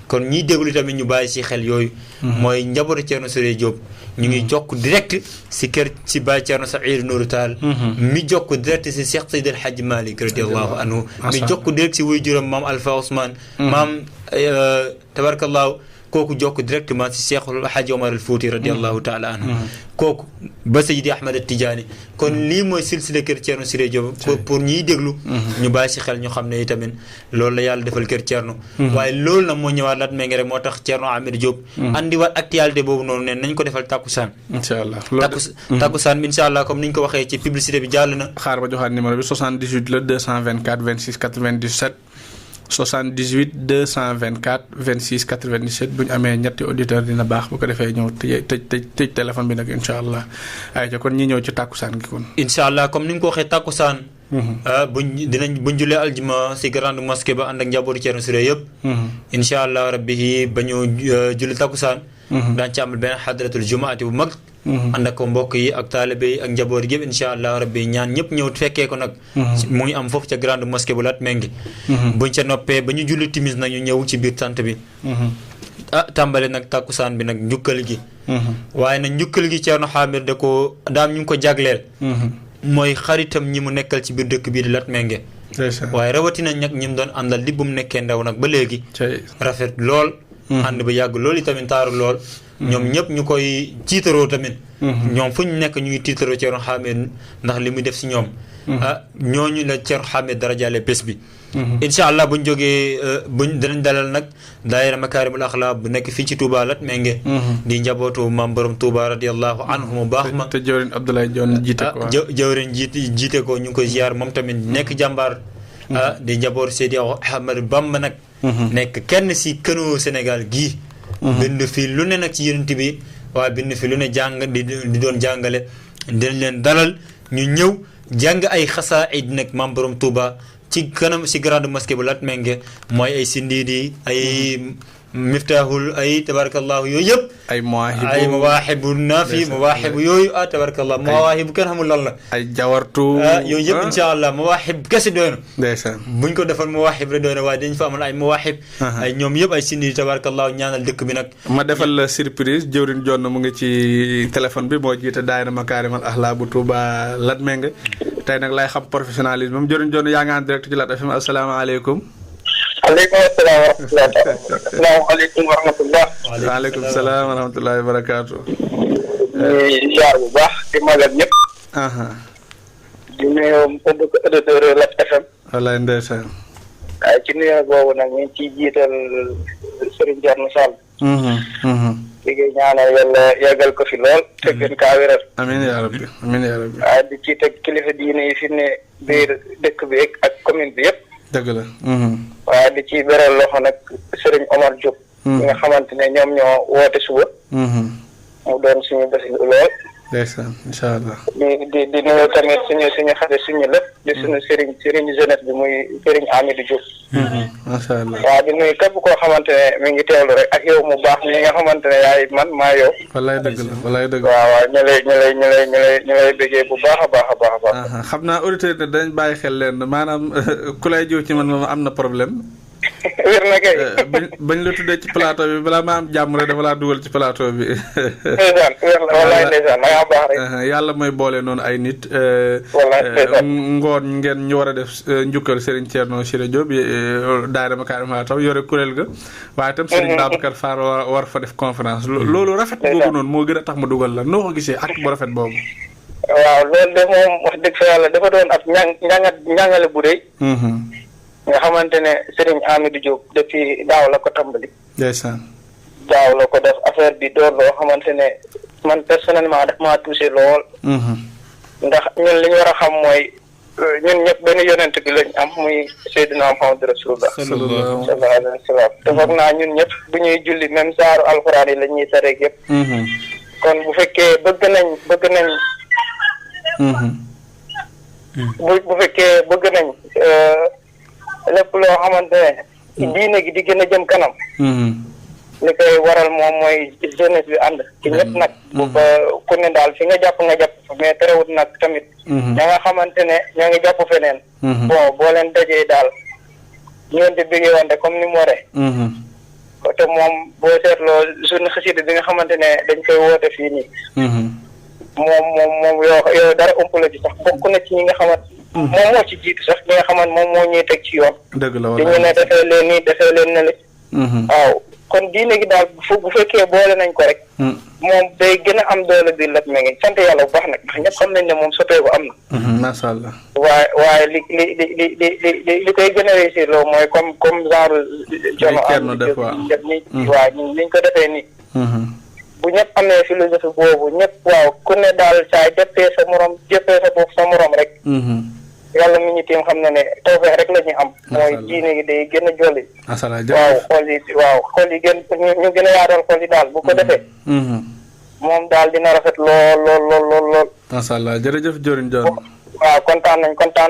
kon ñiy déglu tamit ñu bàyyi si xel yooyu. mooy njabootu Thierno Siré Diop. ñu ngi jokk direct si kër si Baye Thierno Saïdou Nourou Tall. mi jokk direct si Cheikh Seydi El Hadji Malick radiyallahu anhu. mi jokk direct si waajuram maam Alpha Ousmane. maam tabarakallahu kooku jokk directement si Cheikh El Hadji Omar El Fouti radiyallahu taala anhu. kooku ba Seydi Ahmed Tidiane. kon lii mooy silsile kër Thierno Siré Diop. pour ñiy déglu. ñu bàyyi si xel ñu xam ne itamit loolu la yàlla defal kër Thierno. waaye loolu nag moo ñëwaat Latmingué rek moo tax Thierno Hamidou Diop. andiwaat actualité boobu noonu ne nañ ko defal takkusaan. incha allah takkusaan bi incha allah comme ni ñu ko waxee ci publicité bi jàll na. xaar ba joxaat numéro bi 78 la 224 26 97. 78 224 26 97 bu ñu amee ñetti auditeur dina baax bu ko defee ñëw tëj téléphone bi nag incha allah ayca kon ñi ñëw ci tàkkusaan gi kon. incha allah comme ni nga ko waxee tàkkusaan. buñ julee aljuma si grande mosquée ba ànd ak njabootu Thierno Siré yëpp. incha allah rabbi ba ñu julli tàkkusaan. daañu ci amal benn xadratul jumaati bu mag. ànd ak mbokk yi ak taalibe yi ak njaboot gi yëpp incha allah rabbi ñaan ñëpp ñëw fekkee ko nag. mu ngi am foofu ca grande mosquée bu Latmingué. buñ ca noppee ba ñu julli timis nag ñu ñëw ci biir tant bi. tàmbale nag tàkkusaan bi nag njukkal gi. waaye nag njukkal gi Thierno Hamidou da ko daam ñu ngi ko jagleel. mooy xaritam ñi mu nekkal ci biir dëkk bii di Latmingué. waaye rawatina nag ñi mu doon àndal li bu mu nekkee ndaw nag ba léegi. rafet lool. ànd ba yàgg loolu itamit taaru lool. ñoom ñëpp ñu koy tiitaroo tamit. ñoom fu ñu nekk ñu ngi tiitaroo Thierno Hamidou ndax li muy def si ñoom. ñooñu la Thierno Hamidou dara jàllee bés bi. incha allah buñ jógee danañ dalal nag daayira Makaarimul Axlaaq bu nekk fii ci Touba Latmingué. di njabootu maam borom Touba radiyallahu anhu mu baax ma. te jawrin Abdoulaye Dione jiite ko jawrin jiite ko ñu ngi koy ziar moom tamit nekk jàmbaar. di njabootu Seydi Ahmad Bamba nag. nekk kenn si kënu Sénégal gii. bind fi lu ne nag ci yonent bi waaye bind fi lu ne jàng di doon jàngale dinañ leen dalal ñu ñëw jàng ay xasaayid nag maam borom Touba ci kanam si grande mosquée bu Latmingué mooy ay sindiidi ay miftaaxul ay tabarakallahu yooyu yëpp. ay mawaahibu naafi mawaahibu yooyu tabarakallahu mawaahibu kenn xamul lan la. ay jawartu. yooyu yëpp incha allah mawaahib kese doy na. ndeysaan buñ ko defal mawaahib rek doy na waaye dañ fa amal ay mawaahib. ay ñoom yëpp ay sindiidi tabarakallahu ñaanal dëkk bi nag. ma defal la surprise jëwrin Dione mu ngi ci téléphone bi moo jiite daayira Makarimal Akhlaq bu Touba Latmingué tey nag lay xam professionnalisme moom jëwrin Dione yaa ngi en direct ci Lat FM asalaamaaleykum. aleykum salaam wa rahmatulah. asalaamaaleykum wa rahmatulah. waaleykum salaam wa rahmatulah wa barakaatu. ñuy ziar bu baax di magal ñëpp. di nuyu auditeur Lat FM. wallaay ndeysaan. waaye ci nuyu boobu nag ñu ngi ciy jiital Serigne Thierno Sall. di ko ñaanal yàlla yàggal ko fi lool. te gën kaa wéral. amiin yaa rabbi amiin yaa rabbi. waaye di ci teg kilifa diine yi fi ne biir dëkk bi ak commune bi yëpp. dëgg la. waaye di ci beral loxo nag Serigne Omar Diop. ñi nga xamante ne ñoom ñoo woote suba. mu doon suñu bés lool. ndeysaan incha allah. di nuyu tamit suñu xale suñu lépp di suñu Serigne jeunesse bi muy Serigne Hamidou Diop. macha allah. waaw di nuyu képp koo xamante ne mi ngi teewlu rek ak yow mu baax mi nga xamante ne yaay man maa yow. wallaay dëgg la wallaay dëgg la. waaw ñu lay bëggee bu baax a baax. xam naa auditeur ne dañ bàyyi xel leen maanaam ku lay jiw ci man moom am na problème. wér na kay. bañ la tuddee ci plateau bi balaa ma am jàmm rek dafa laa dugal ci plateau bi. ndeysaan wér na wallaay ndeysaan da ngaa baax rek. yàlla mooy boole noonu ay nit. wallaay ndeysaan ngoon ngeen ñu war a def njukkal Serigne Thierno Siré Diop daayira Makarimal Akhlaq yore kuréel ga. waaye itam Serigne Babacar Fall war fa def conférence. loolu rafet boobu noonu moo gën a tax ma dugal la noo ko gisee ak bu rafet boobu. waaw loolu de moom wax dëgg fa yàlla dafa doon ab njàngale bu rëy. nga xamante ne Serigne Amidou Diop depuis daaw la ko tàmbali. ndeysaan. daaw la ko def affaire bi door loo xamante ne man personnellement daf maa touché lool. ndax ñun li ñu war a xam mooy ñun ñëpp benn yonent bi lañ am muy Seydina Muhammad Rasulullah. sallallahu alayhi wa sallam te foog naa ñun ñëpp bu ñuy julli même saaru alxuraan yi la ñuy tareeg yëpp. kon bu fekkee bëgg nañ. bu fekkee bëgg nañ lépp loo xamante ne diine gi di gën a jëm kanam. li koy waral moom mooy jeunesse bi ànd ci ñëpp nag. bu ko ku ne daal fi nga jàpp mais terewut nag tamit. ña nga xamante ne ñoo ngi jàpp feneen. bon boo leen dajee daal ñoon di bëggee wante comme ni mu waree. te moom boo seetloo suñu xasida bi nga xamante ne dañ koy woote fii nii. moom yow dara ëmp la ci sax bokk na ci ñi nga xamante moom moo ci jiitu sax ñi nga xamante moom moo ñuy teg ci yoon. dëgg la dañu ne defee leen nii defee leen ne li waaw kon diine gi daal bu fekkee boole nañ ko rek. moom day gën a am doole bi Latmingué sant yàlla bu baax nag ndax ñëpp xam nañ ne moom soppeeku am na. macha allah. waaye li koy gën a réussir loolu mooy comme genre. Thierno def waaw niñ ko defee nii. bu ñëpp amee philosophie boobu ñëpp waaw ku ne daal saa jëppee sa morom jëppee sa bopp sa morom rek. yàlla mi ñu tiim xam na ne tawfeex rek la ñu am. mooy diine gi day gën a jolli. waaw xol yi gën ñu gën a yaatal xol yi daal bu ko defee. moom daal dina rafet lool. macha allah jërëjëf Diorine Dione. waaw kontaan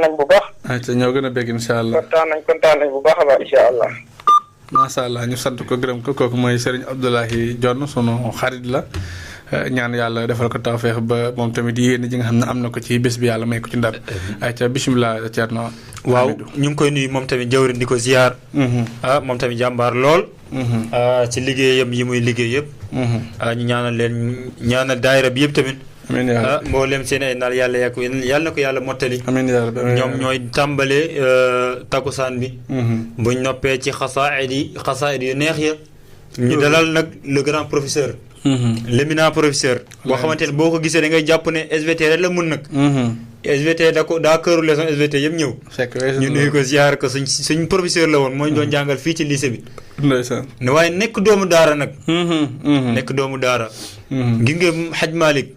nañ bu baax. ayca ñoo gën a bégg incha allah. kontaan nañ bu baax a baax incha allah. macha allah ñu sant ko gërëm ko kooku mooy Serigne Abdoulaye Dione sunu xarit la ñaan yàlla defal ko tawfeex ba moom tamit yéen ji nga xam ne am na ko ci bés bi yàlla may ko ci ndam. ayca bisimilah Thierno. waaw ñu ngi koy nuyu moom tamit jawrin di ko ziar. moom tamit jàmbaar lool. ci liggéeyam yi muy liggéey yëpp. ñu ñaanal daayira bi yëpp tamit. amiin yaa rabbi mboolem seen ay naal yàlla na ko yàlla mottali. amiin yaa rabbi ñoom ñooy tàmbale takkusaan bi. buñ noppee ci xasaayid yu neex ya. ñu dalal nag le grand professeur. l'éminent professeur. boo xamante ne boo ko gisee da ngay jàpp ne SVT rek la mun nag. SVT daa këru leçon SVT yëpp ñëw. ñu nuyu ko ziar ko suñ professeur la woon moo ñu doon jàngal fii ci lycée bi. ndeysaan. waaye nekk doomu daara nag. nekk doomu daara. gis nga Hadj Malick.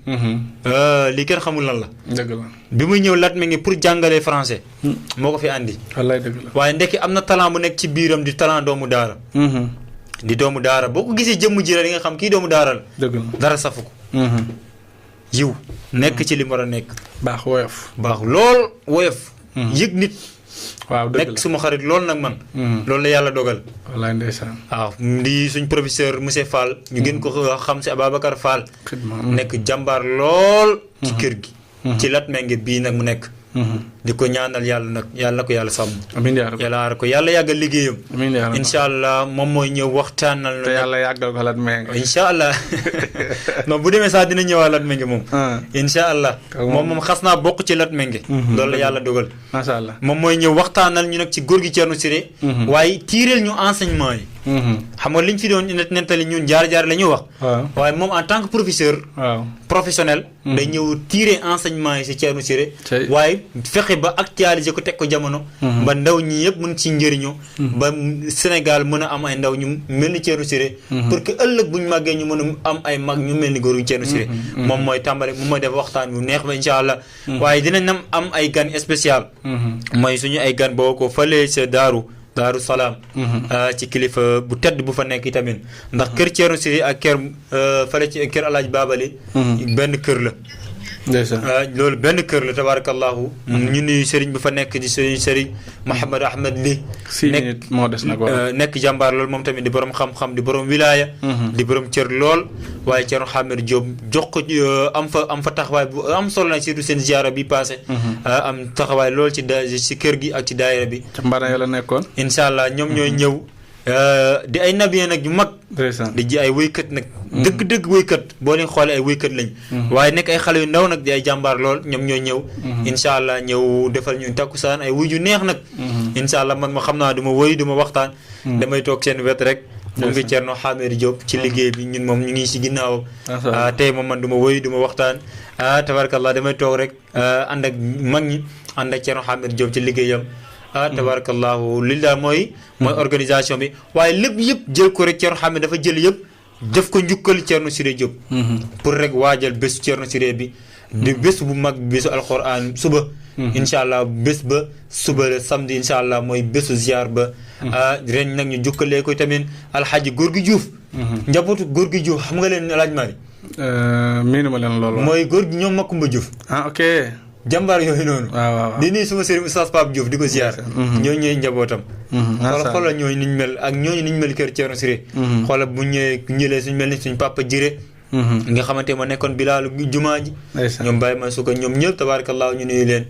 li kenn xamul lan la. dëgg la bi muy ñëw Latmingué pour jàngalee français. moo ko fi andi. wallaay dëgg la waaye ndekki am na talent bu nekk ci biiram di talent doomu daara. di doomu daara boo ko gisee jëmm ji rek di nga xam kii doomu daara la. dëgg la dara safu ko. yiw nekk ci li mu war a nekk. baax woyof. baax lool woyof. yëg nit. waaw dëgg la nekk suma xarit lool nag man. loolu la yàlla dogal. wallaay ndeysaan. waaw di suñ professeur monsieur Fall. ñu gën ko xam si Ababacar Fall. nekk jàmbaar lool. ci kër gi. ci Latmingué bii nag mu nekk. di ko ñaanal yàlla nag yàlla na ko yàlla sàmm. amiin yaa rabbi yàlla aar ko yàlla yàggal liggéeyam. amiin yaa rabbi incha allah moom mooy ñëw waxtaanal. te yàlla yàggal ko Latmingué. incha allah non bu demee sax dina ñëwaat Latmingué moom. incha allah moom xas naa bokk ci Latmingué. loolu la yàlla dogal. macha allah moom mooy ñëw waxtaanal ñu nag ci góor gi Thierno Siré. waaye tiireel ñu enseignement yi. xam nga liñ fi doon nettali ñun jaar la ñuy wax. waaye moom en tant que professeur. professionnel. day ñëw tirer enseignement yi si Thierno Siré. waaye fexe ba actualiser ko teg ko jamono. ba ndaw ñi yëpp mën ci njëriñoo. ba Sénégal mën a am ay ndaw ñu mel ni Thierno Siré. pour que ëllëg bu ñu màggee ñu mën a am ay mag ñu mel ni góor gi Thierno Siré. moom mooy tàmbale moom mooy def waxtaan bu neex ba incha allah. waaye dinañ am ay gan spécial. mooy suñu ay gan boo ko fëlee sa Daaru Salaam. ci kilifa bu tedd bu fa nekk tamit ndax kër Thierno Siré ak kër fële ci kër El Hadj Babali. benn kër la loolu benn kër la tabarakallahu ñu nuyu sëriñ bi fa nekk di sëriñ Mouhamed Ahmed Li moo des nag nekk jàmbaar lool moom tamit di borom xam-xam di borom wilaya di borom cër lool waaye Thierno Hamidou Diop jox ko am fa taxawaay bu am solo na surtout seen ziara bi passé am taxawaay lool ci kër gi ak ci daayira bi ca Mbara la nekkoon incha allah ñoom ñooy ñëw di ay nabiyeen nag yu mag di ji ay wéykat nag dëgg-dëgg wéykat boo leen xoolee ay wéykat lañ waaye nekk ay xale yu ndaw nag di ay jàmbaar lool ñoom ñooy ñëw incha allah ñëw defal ñu takkusaan ay wuy ju neex nag incha allah man ma xam naa du ma woy du ma waxtaan damay toog seen wet rek mu ngi Thierno Hamidou Diop ci liggéey bi ñun moom ñu ngi si ginnaawam tey moom man du ma woy du ma waxtaan tabarakallah damay toog rek ànd ak mag ñi ànd ak Thierno Hamidou Diop ci liggéeyam tabarakallahu li daal mooy organisation bi waaye lépp yëpp jël ko rek Thierno Hamidou dafa jël yëpp def ko njukkal Thierno Siré Diop pour rek waajal bésu Thierno Siré bi di bés bu mag bésu alquran suba incha allah bés ba suba la samedi incha allah mooy bésu ziar ba ren nag ñu jukkalee ko tamit alxaaji Gorgui Diouf njabootu Gorgui Diouf xam nga leen alaaj Mari miinu ma leen loolu mooy góor gi ñoom Makumba Diouf ok jàmbaar yooyu noonu waaw di nuyu suma sëriñ Oustaz Pape Diouf di ko ziar ñooñu ñooy njabootam xoolal ñooñu niñ mel ak ñooñu niñ mel kër Thierno Siré xoolal bu ñëlee suñ mel ni suñ papa Jiré nga xamante ma nekkoon bilaalu jumaa ji ñoom bàyyi ma su ko ñoom ñëpp tabarakallah ñu nuyu leen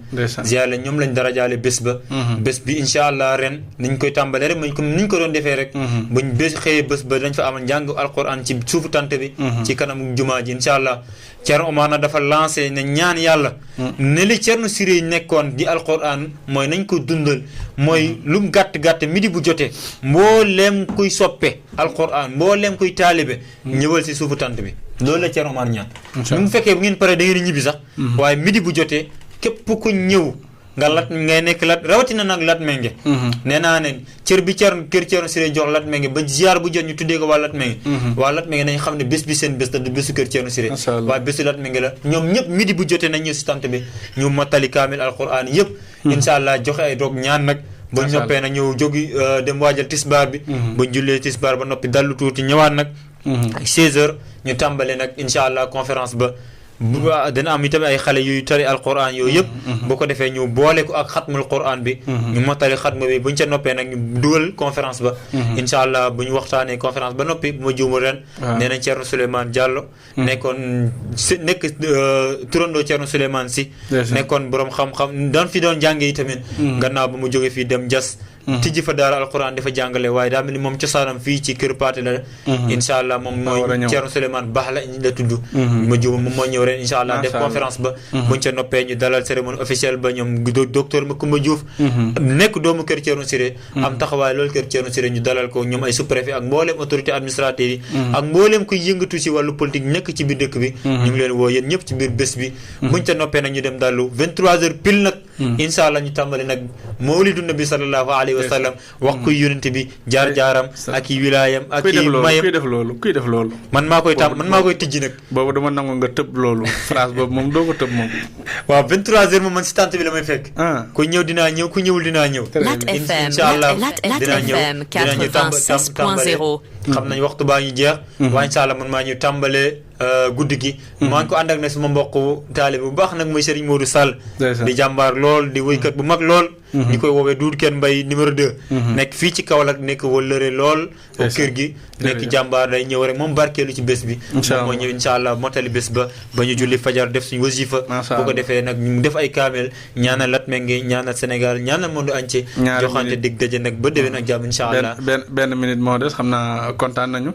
ziar leen ñoom lañ darajaale bés ba bés bi incha allah ren niñ koy tàmbalee rek comme niñ ko doon defee rek buñ bés xëyee bés ba dañ fa amal njàng alquran ci suufu tant bi ci kanam jumaa ji incha allah Thierno Omar na dafa lancé ne ñaan yàlla ne li Thierno Siré nekkoon di alquran mooy nañ ko dundal mooy lu mu gàtt midi bu jotee mbooleem kuy soppe alquran mbooleem kuy taalibe ñëwal si suufu tant bi loolu la Thierno Omar ñaan mu fekkee bu ngeen paree da ngeen ñibbi sax waaye midi bu jotee képp ku ñëw nga lat ngay nekk lat rawatina nag lat menge nee naa ne cër bi kër Thierno Siré jox lat menge ba ziar bu jot ñu tuddee ko waa lat menge nañ xam ne bés bi seen bés la du bésu kër Thierno Siré waaye bésu lat menge la ñoom ñëpp midi bu jotee nañ ñëw si tant bi ñu mottali kaamil alquran yëpp incha allah joxe ay doog ñaan nag ba noppee nag ñëw jógi dem waajal tisbaar bi ba jullee tisbaar ba noppi dallu tuuti ñëwaat nag 16h ñu tàmbale nag incha allah conférence ba dana am itam ay xale yuy tari alquran yooyu yëpp bu ko defee ñu boole ko ak xatmul quran bi ñu mottali xatma bi buñ ca noppee nag ñu dugal conférence ba incha allah bu ñu waxtaanee conférence ba noppi bu ma juumul ren nee nañ Thierno Souleymane Diallo nekkoon nekk turandoo Thierno Souleymane si nekkoon borom xam-xam doon fi doon jànge yi tamit gannaaw ba mu jóge fii dem Diass tijji fa daara alquran dafa jàngale waaye daa mel ni moom cosaanam fii ci kër Paate la incha allah moom mooy Thierno Souleymane Baax la tudd ma juum moom moo ñëw ren incha allah def conférence ba buñ ca noppee ñu dalal cérémonie officielle ba ñoom docteur Macoumba Diouf nekk doomu kër Thierno Siré am taxawaay loolu kër Thierno Siré ñu dalal ko ñoom ay sous-préfet ak mbooleem autorité administrative yi ak mbooleem kuy yëngatu ci wàllu politique nekk ci biir dëkk bi ñu ngi leen woo yéen ñëpp ci biir bés bi buñ ca noppee nag ñu dem dallu 23h pile nag incha allah ñu tàmbali nag mawlidu nabi sallallahu alayhi wa sallam wax kuy yonente bi jaar-jaaram ak i wilaayam ak i mayam kuy def loolu man maa koy tijji nag boobu dama nangu nga tëb loolu phrase boobu moom doo ko tëb moom waaw 23h moom man si tànt bi la may fekk ku ñëw dinaa ñëw ku ñëwul dinaa ñëw incha allah dinaa ñëw 96.0 xam nañ waxtu baa ñu jeex waaye incha allah man maa ñu tàmbalee guddi gi maa ngi ko ànd ak nag sama mbokk taalibe bu baax nag mooy Serigne Modou Sall di jàmbaar lool di woykat bu mag lool ñi koy woowee Doudou Ken Mbaye numéro 2 nekk fii ci Kaolack nekk wëllëre lool kër gi nekk jàmbaar day ñëw rek moom barkeelu ci bés bi moom moo ñëw incha allah mottali bés ba ñu julli fajar def suñu wasifa bu ko defee nag ñu def ay kaamel ñaanal Latmingué ñaanal Sénégal ñaanal monde entier joxante dig daje nag ba déwén ak jàmm incha allah benn minute moo des xam naa kontaan nañu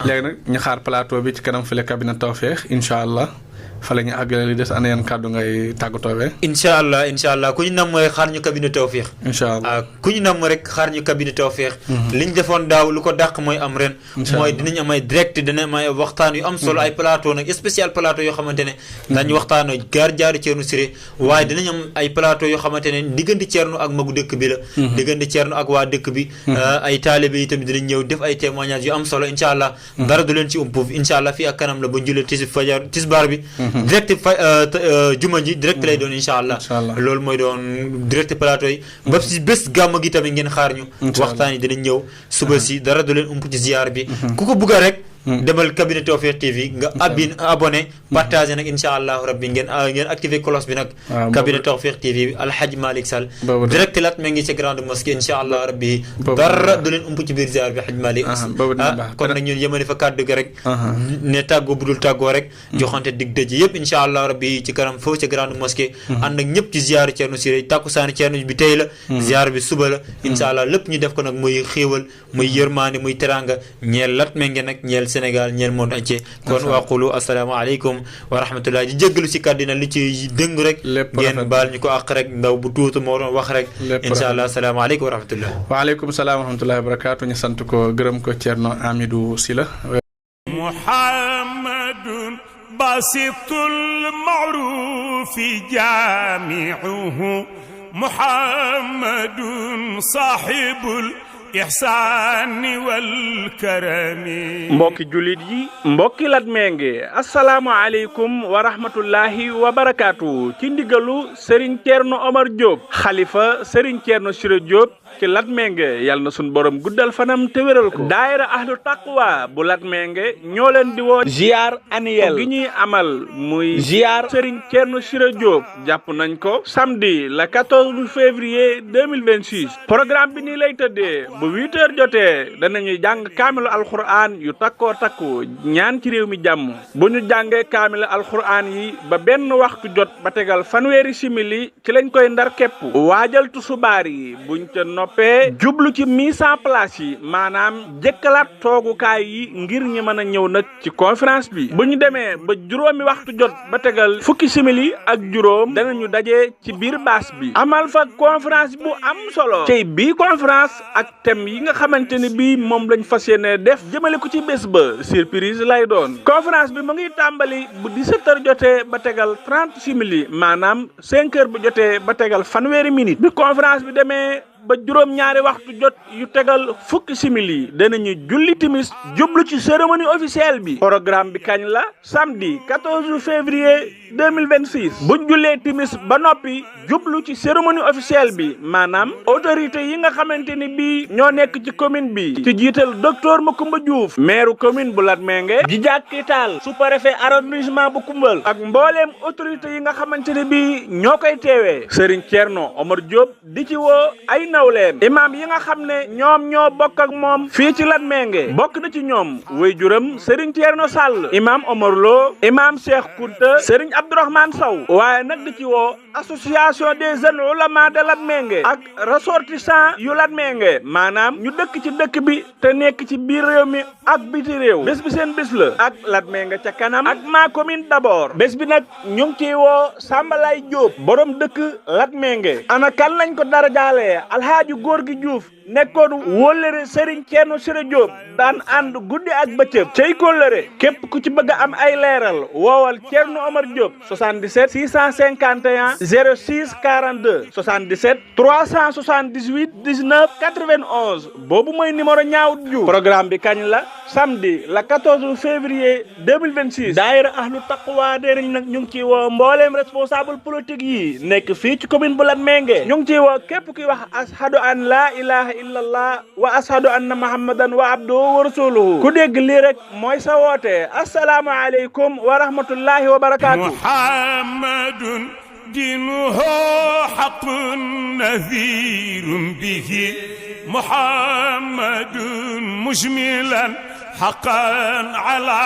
léegi nag ñu xaar plateau bi ci kanam file cabinet Tawfekh incha allah fa la ñu àggale li des ana yan kàddu ngay tàggatoowee incha allah ku ñu nam rek xaar ñu cabinet Tawfekh incha allah ku ñu nam rek xaar ñu cabinet Tawfekh liñ defoon daaw lu ko dàq mooy am ren mooy dinañ am ay direct dinañ am ay waxtaan yu am solo ay plateau nag spécial plateau yoo xamante ne dañu waxtaano jaar-jaaru Thierno Siré waaye dinañ am ay plateau yoo xamante ne diggante Thierno ak magu dëkk bi la diggante Thierno ak waa dëkk bi ay taalibe yi tamit dinañ ñëw def ay témoignages yu am solo incha allah dara du leen ci umpuuf incha allah fii ak kanam la ba julee tisbaar bi direct juma ji direct lay doon incha allah loolu mooy doon direct plateau yi ba si bés gàmm gi tamit ngeen xaar ñu waxtaan yi dinañ ñëw suba si dara du leen ump ci ziar bi ku ko bugga rek demal cabinet Tawfekh TV nga abonné partagé nag incha allahu rabbi ngeen activé cloche bi nag cabinet Tawfekh TV Alhaji Malick Sall direct Latmingué ci grande mosquée incha allah rabbi dara du leen ump ci biir ziar bi Hadj Malick kon nag ñun yemani fa kàddu gi rek ne tàggoo budul tàggoo rek joxante dig dëj yëpp incha allah rabbi ci kanam foofu ci grande mosquée ànd ak ñëpp ci ziaru Thierno Siré tàkkusaani Thierno bi tey la ziar bi suba la incha allah lépp ñu def ko nag muy xéewal muy yërmaande muy teranga ñeel Latmingué nag ñeel Sénégal ñeel monde entier kon waqulu assalaamu aleykum wa rahmatullah di jéggalu si kàddu na li ci dëng rek ngeen baal ñu ko àq rek ndaw bu tuutu moo doon wax rek incha allah assalaamu aleykum wa rahmatullah waaleykum salaam wa rahmatullahi wa barakaatu ñu sant ko gërëm ko Thierno Amidou Sylla muhammadun basitul ma'rufi jami'uhu muhammadun sahibul ihsaani wal karami mbokki jullit yi mbokki Latmingué asalaamualeykum wa rahmatullahi wa barakaatu ci ndigalu Serigne Thierno Omar Diop xalifa Serigne Thierno Siré Diop ci Latmingué yàlla na suñ borom guddal fanam te wéral ko daayira ahlu taqwa bu Latmingué ñoo leen di woo ziar annuel gi ñuy amal muy ziar Serigne Thierno Siré Diop jàpp nañ ko samedi le 14 février 2026 programme bi nii lay tëddee bu 8h jotee danañuy jàng kaamilu alquran yu takkoo takku ñaan ci réew mi jàmm bu ñu jàngee kaamilu alquran yi ba benn waxtu jot ba tegal fanweeri simili ci lañ koy ndar képp waajal tusubaar yi buñ ca noppee jublu ci mise en place yi maanaam jëkkalaat toogukaay yi ngir ñi mën a ñëw nag ci conférence bi bu ñu demee ba juróomi waxtu jot ba tegal fukki simili ak juróom danañu daje ci biir baas bi amal fa conférence bu am solo tey bii conférence ak thème yi nga xamante ni bii moom lañ fas yéene def jëmale ko ci bés ba surprise lay doon conférence bi mu ngi tàmbali bu 17h jotee ba tegal 30 simili maanaam 5h bu jotee ba tegal fanweeri minute bi conférence bi demee ba juróom-ñaari waxtu jot yu tegal fukki simili danañu julli timis jublu ci cérémonie officielle bi programme bi kañ la samedi 14 février 2026 buñ jullee timis ba noppi jublu ci cérémonie officielle bi maanaam autorité yi nga xamante ni bii ñoo nekk ci commune bi ci jiital docteur Macoumba Diouf maire commune bu Latmingué di jàkkital sous-préfet arrondissement bu Koumbal ak mbooleem autorité yi nga xamante ni bii ñoo koy teewee Serigne Thierno Omar Diop di ci woo ay nawleem imam yi nga xam ne ñoom ñoo bokk ak moom fii ci Latmingué bokk na ci ñoom waajuram Serigne Thierno Sall imam Omar Lo imam Cheikh Kounta Serigne Abdourahmane Sow waaye nag di ci woo association des jeunes oulémas de Latmingué ak ressortissants yu Latmingué maanaam ñu dëkk ci dëkk bi te nekk ci biir réew mi ak biti réew bés bi seen bés la ak Latmingué ca kanam ak ma commune d'abord bés bi nag ñu ngi ciy woo Sambalay Diop borom dëkk Latmingué ana kan lañ ko dara jaalee Alhaaji góor gi Diouf nekkoon wóllëre Serigne Thierno Siré Diop daan ànd guddi ak bëccëg cey kóllëre képp ku ci bëgg a am ay leeral woowal Thierno Omar Diop 77 651 06 42 77 378 19 91 boobu mooy numéro ñaaw Diouf programme bi kañ la samedi le 14 février 2026 daayira ahlu taqwa de nañ nag ñu ngi ciy woo mbooleem responsable politique yi nekk fii ci commune bu Latmingué ñu ngi ciy woo képp kuy wax ashadu an la ilaha illallah wa ashadu anna muhammadan wa abduhu wa rasuluhu ku dégg lii rek mooy sa woote assalaamu aleykum wa rahmatullahi wa barakaatu muhammadun dinuhu haqqun nadhirun bihi muhammadun mujmilan haqqan ala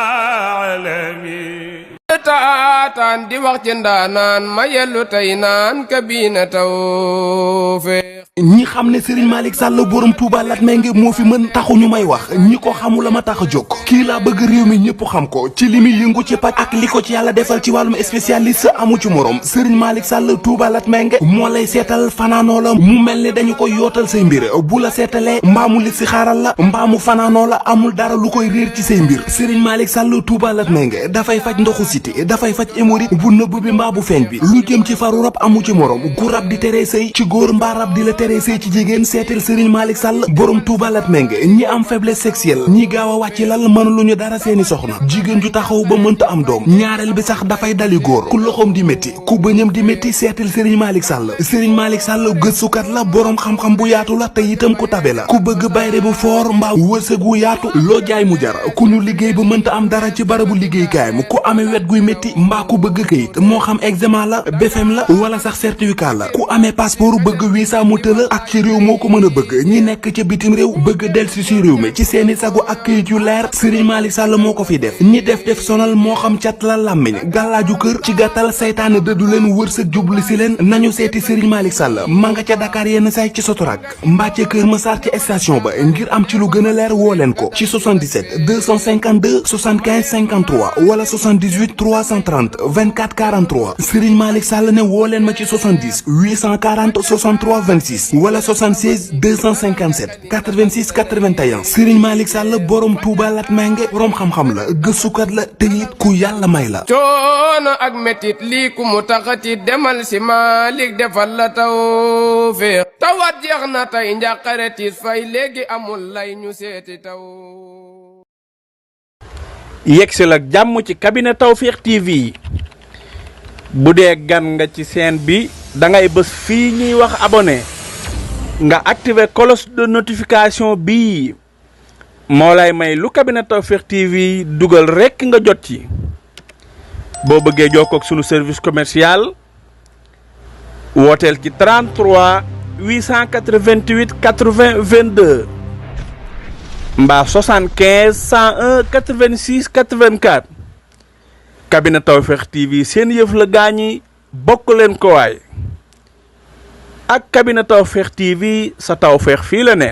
alami taataan di wax ci ndaanaan ma yellu tey naan kabina Tawfekh ñi xam ne Serigne Malick Sall borom Touba Latmingué moo fi mën taxu ñu may wax ñi ko xamul la ma tax a jóg kii laa bëgg réew mi ñëpp xam ko ci li muy yëngu ci paj ak li ko ci yàlla defal ci wàllum spécialiste amu ci morom Serigne Malick Sall Touba Latmingué moo lay seetal fanaanoo la mu mel ne dañu koy yootal say mbir bu la seetalee mbaamu li si xaaral la mbaamu fanaanoo la amul dara lu koy réer ci say mbir Serigne Malick Sall Touba Latmingué dafay faj ndoxu siti dafay faj hémorroïde bu nëbb bi mbaa bu feeñ bi lu jëm ci faru rab amu ci morom gu rab di tere sëy ci góor mbaa rab di la tere naree sëy ci jigéen seetal Serigne Malick Sall borom Touba Latmingué ñi am faiblesse sexuelle ñi gaaw a wàcc lal mënuluñu dara seeni soxna jigéen ju taxaw ba mënta am doom ñaareel bi sax dafay dali góor ku loxoom di métti ku bëñam di métti seetal Serigne Malick Sall Serigne Malick Sall gëstukat la borom xam-xam bu yaatu la te itam ku tabe la ku bëgg bayre bu foor mbaa wërsëg wu yaatu loo jaay mu jar ku ñu liggéey ba mënta am dara ci barabu liggéeykaay mu ku amee wet guy métti mbaa ku bëgg këyit moo xam examen la BFM la wala sax certificat la ku amee passeport bëgg visa mu tëla ak ci réew moo ko mën a bëgg ñi nekk ca bitim réew bëgg delsi ci réew mi ci seeni sago ak këyit yu leer Serigne Malick Sall moo ko fi def ñi def sonal moo xam cat la làmmiñ gàllaaju kër ci gàttal saytaane dëddu leen wërsëg jublu si leen nañu seeti Serigne Malick Sall ma nga ca Dakar yenn say ci Sotorak mbaa ca Kër Massar ci station ba ngir am ci lu gën a leer woo leen ko ci 77 252 75 53 wala 78 330 24 43 Serigne Malick Sall ne woo leen ma ci 70 840 63 26 wala 76 257 86 81 Serigne Malick Sall borom Touba Latmingué borom xam-xam la gëstukat la te it ku yàlla may la. coono ak metit lii ku mu taxati demal si Malick defal la tawfeex tawat jeex na tey njàqare tiis fay léegi amul lay ñu seeti taw. yegsil ak jàmm ci cabinet Tawfekh TV bu dee gan nga ci chaîne bi da ngay bës fii ñuy wax abonné nga activer cloche de notification bii moo lay may lu cabinet Tawfekh TV dugal rekk nga jot ci boo bëggee jokkoo ak sunu service commercial wooteel ci 33 888 80 22 mbaa 75 101 86 84 cabinet Tawfekh TV seen yëf la gaañi bokk leen ko waay ak cabinet Tawfekh TV sa tawfeex fii la ne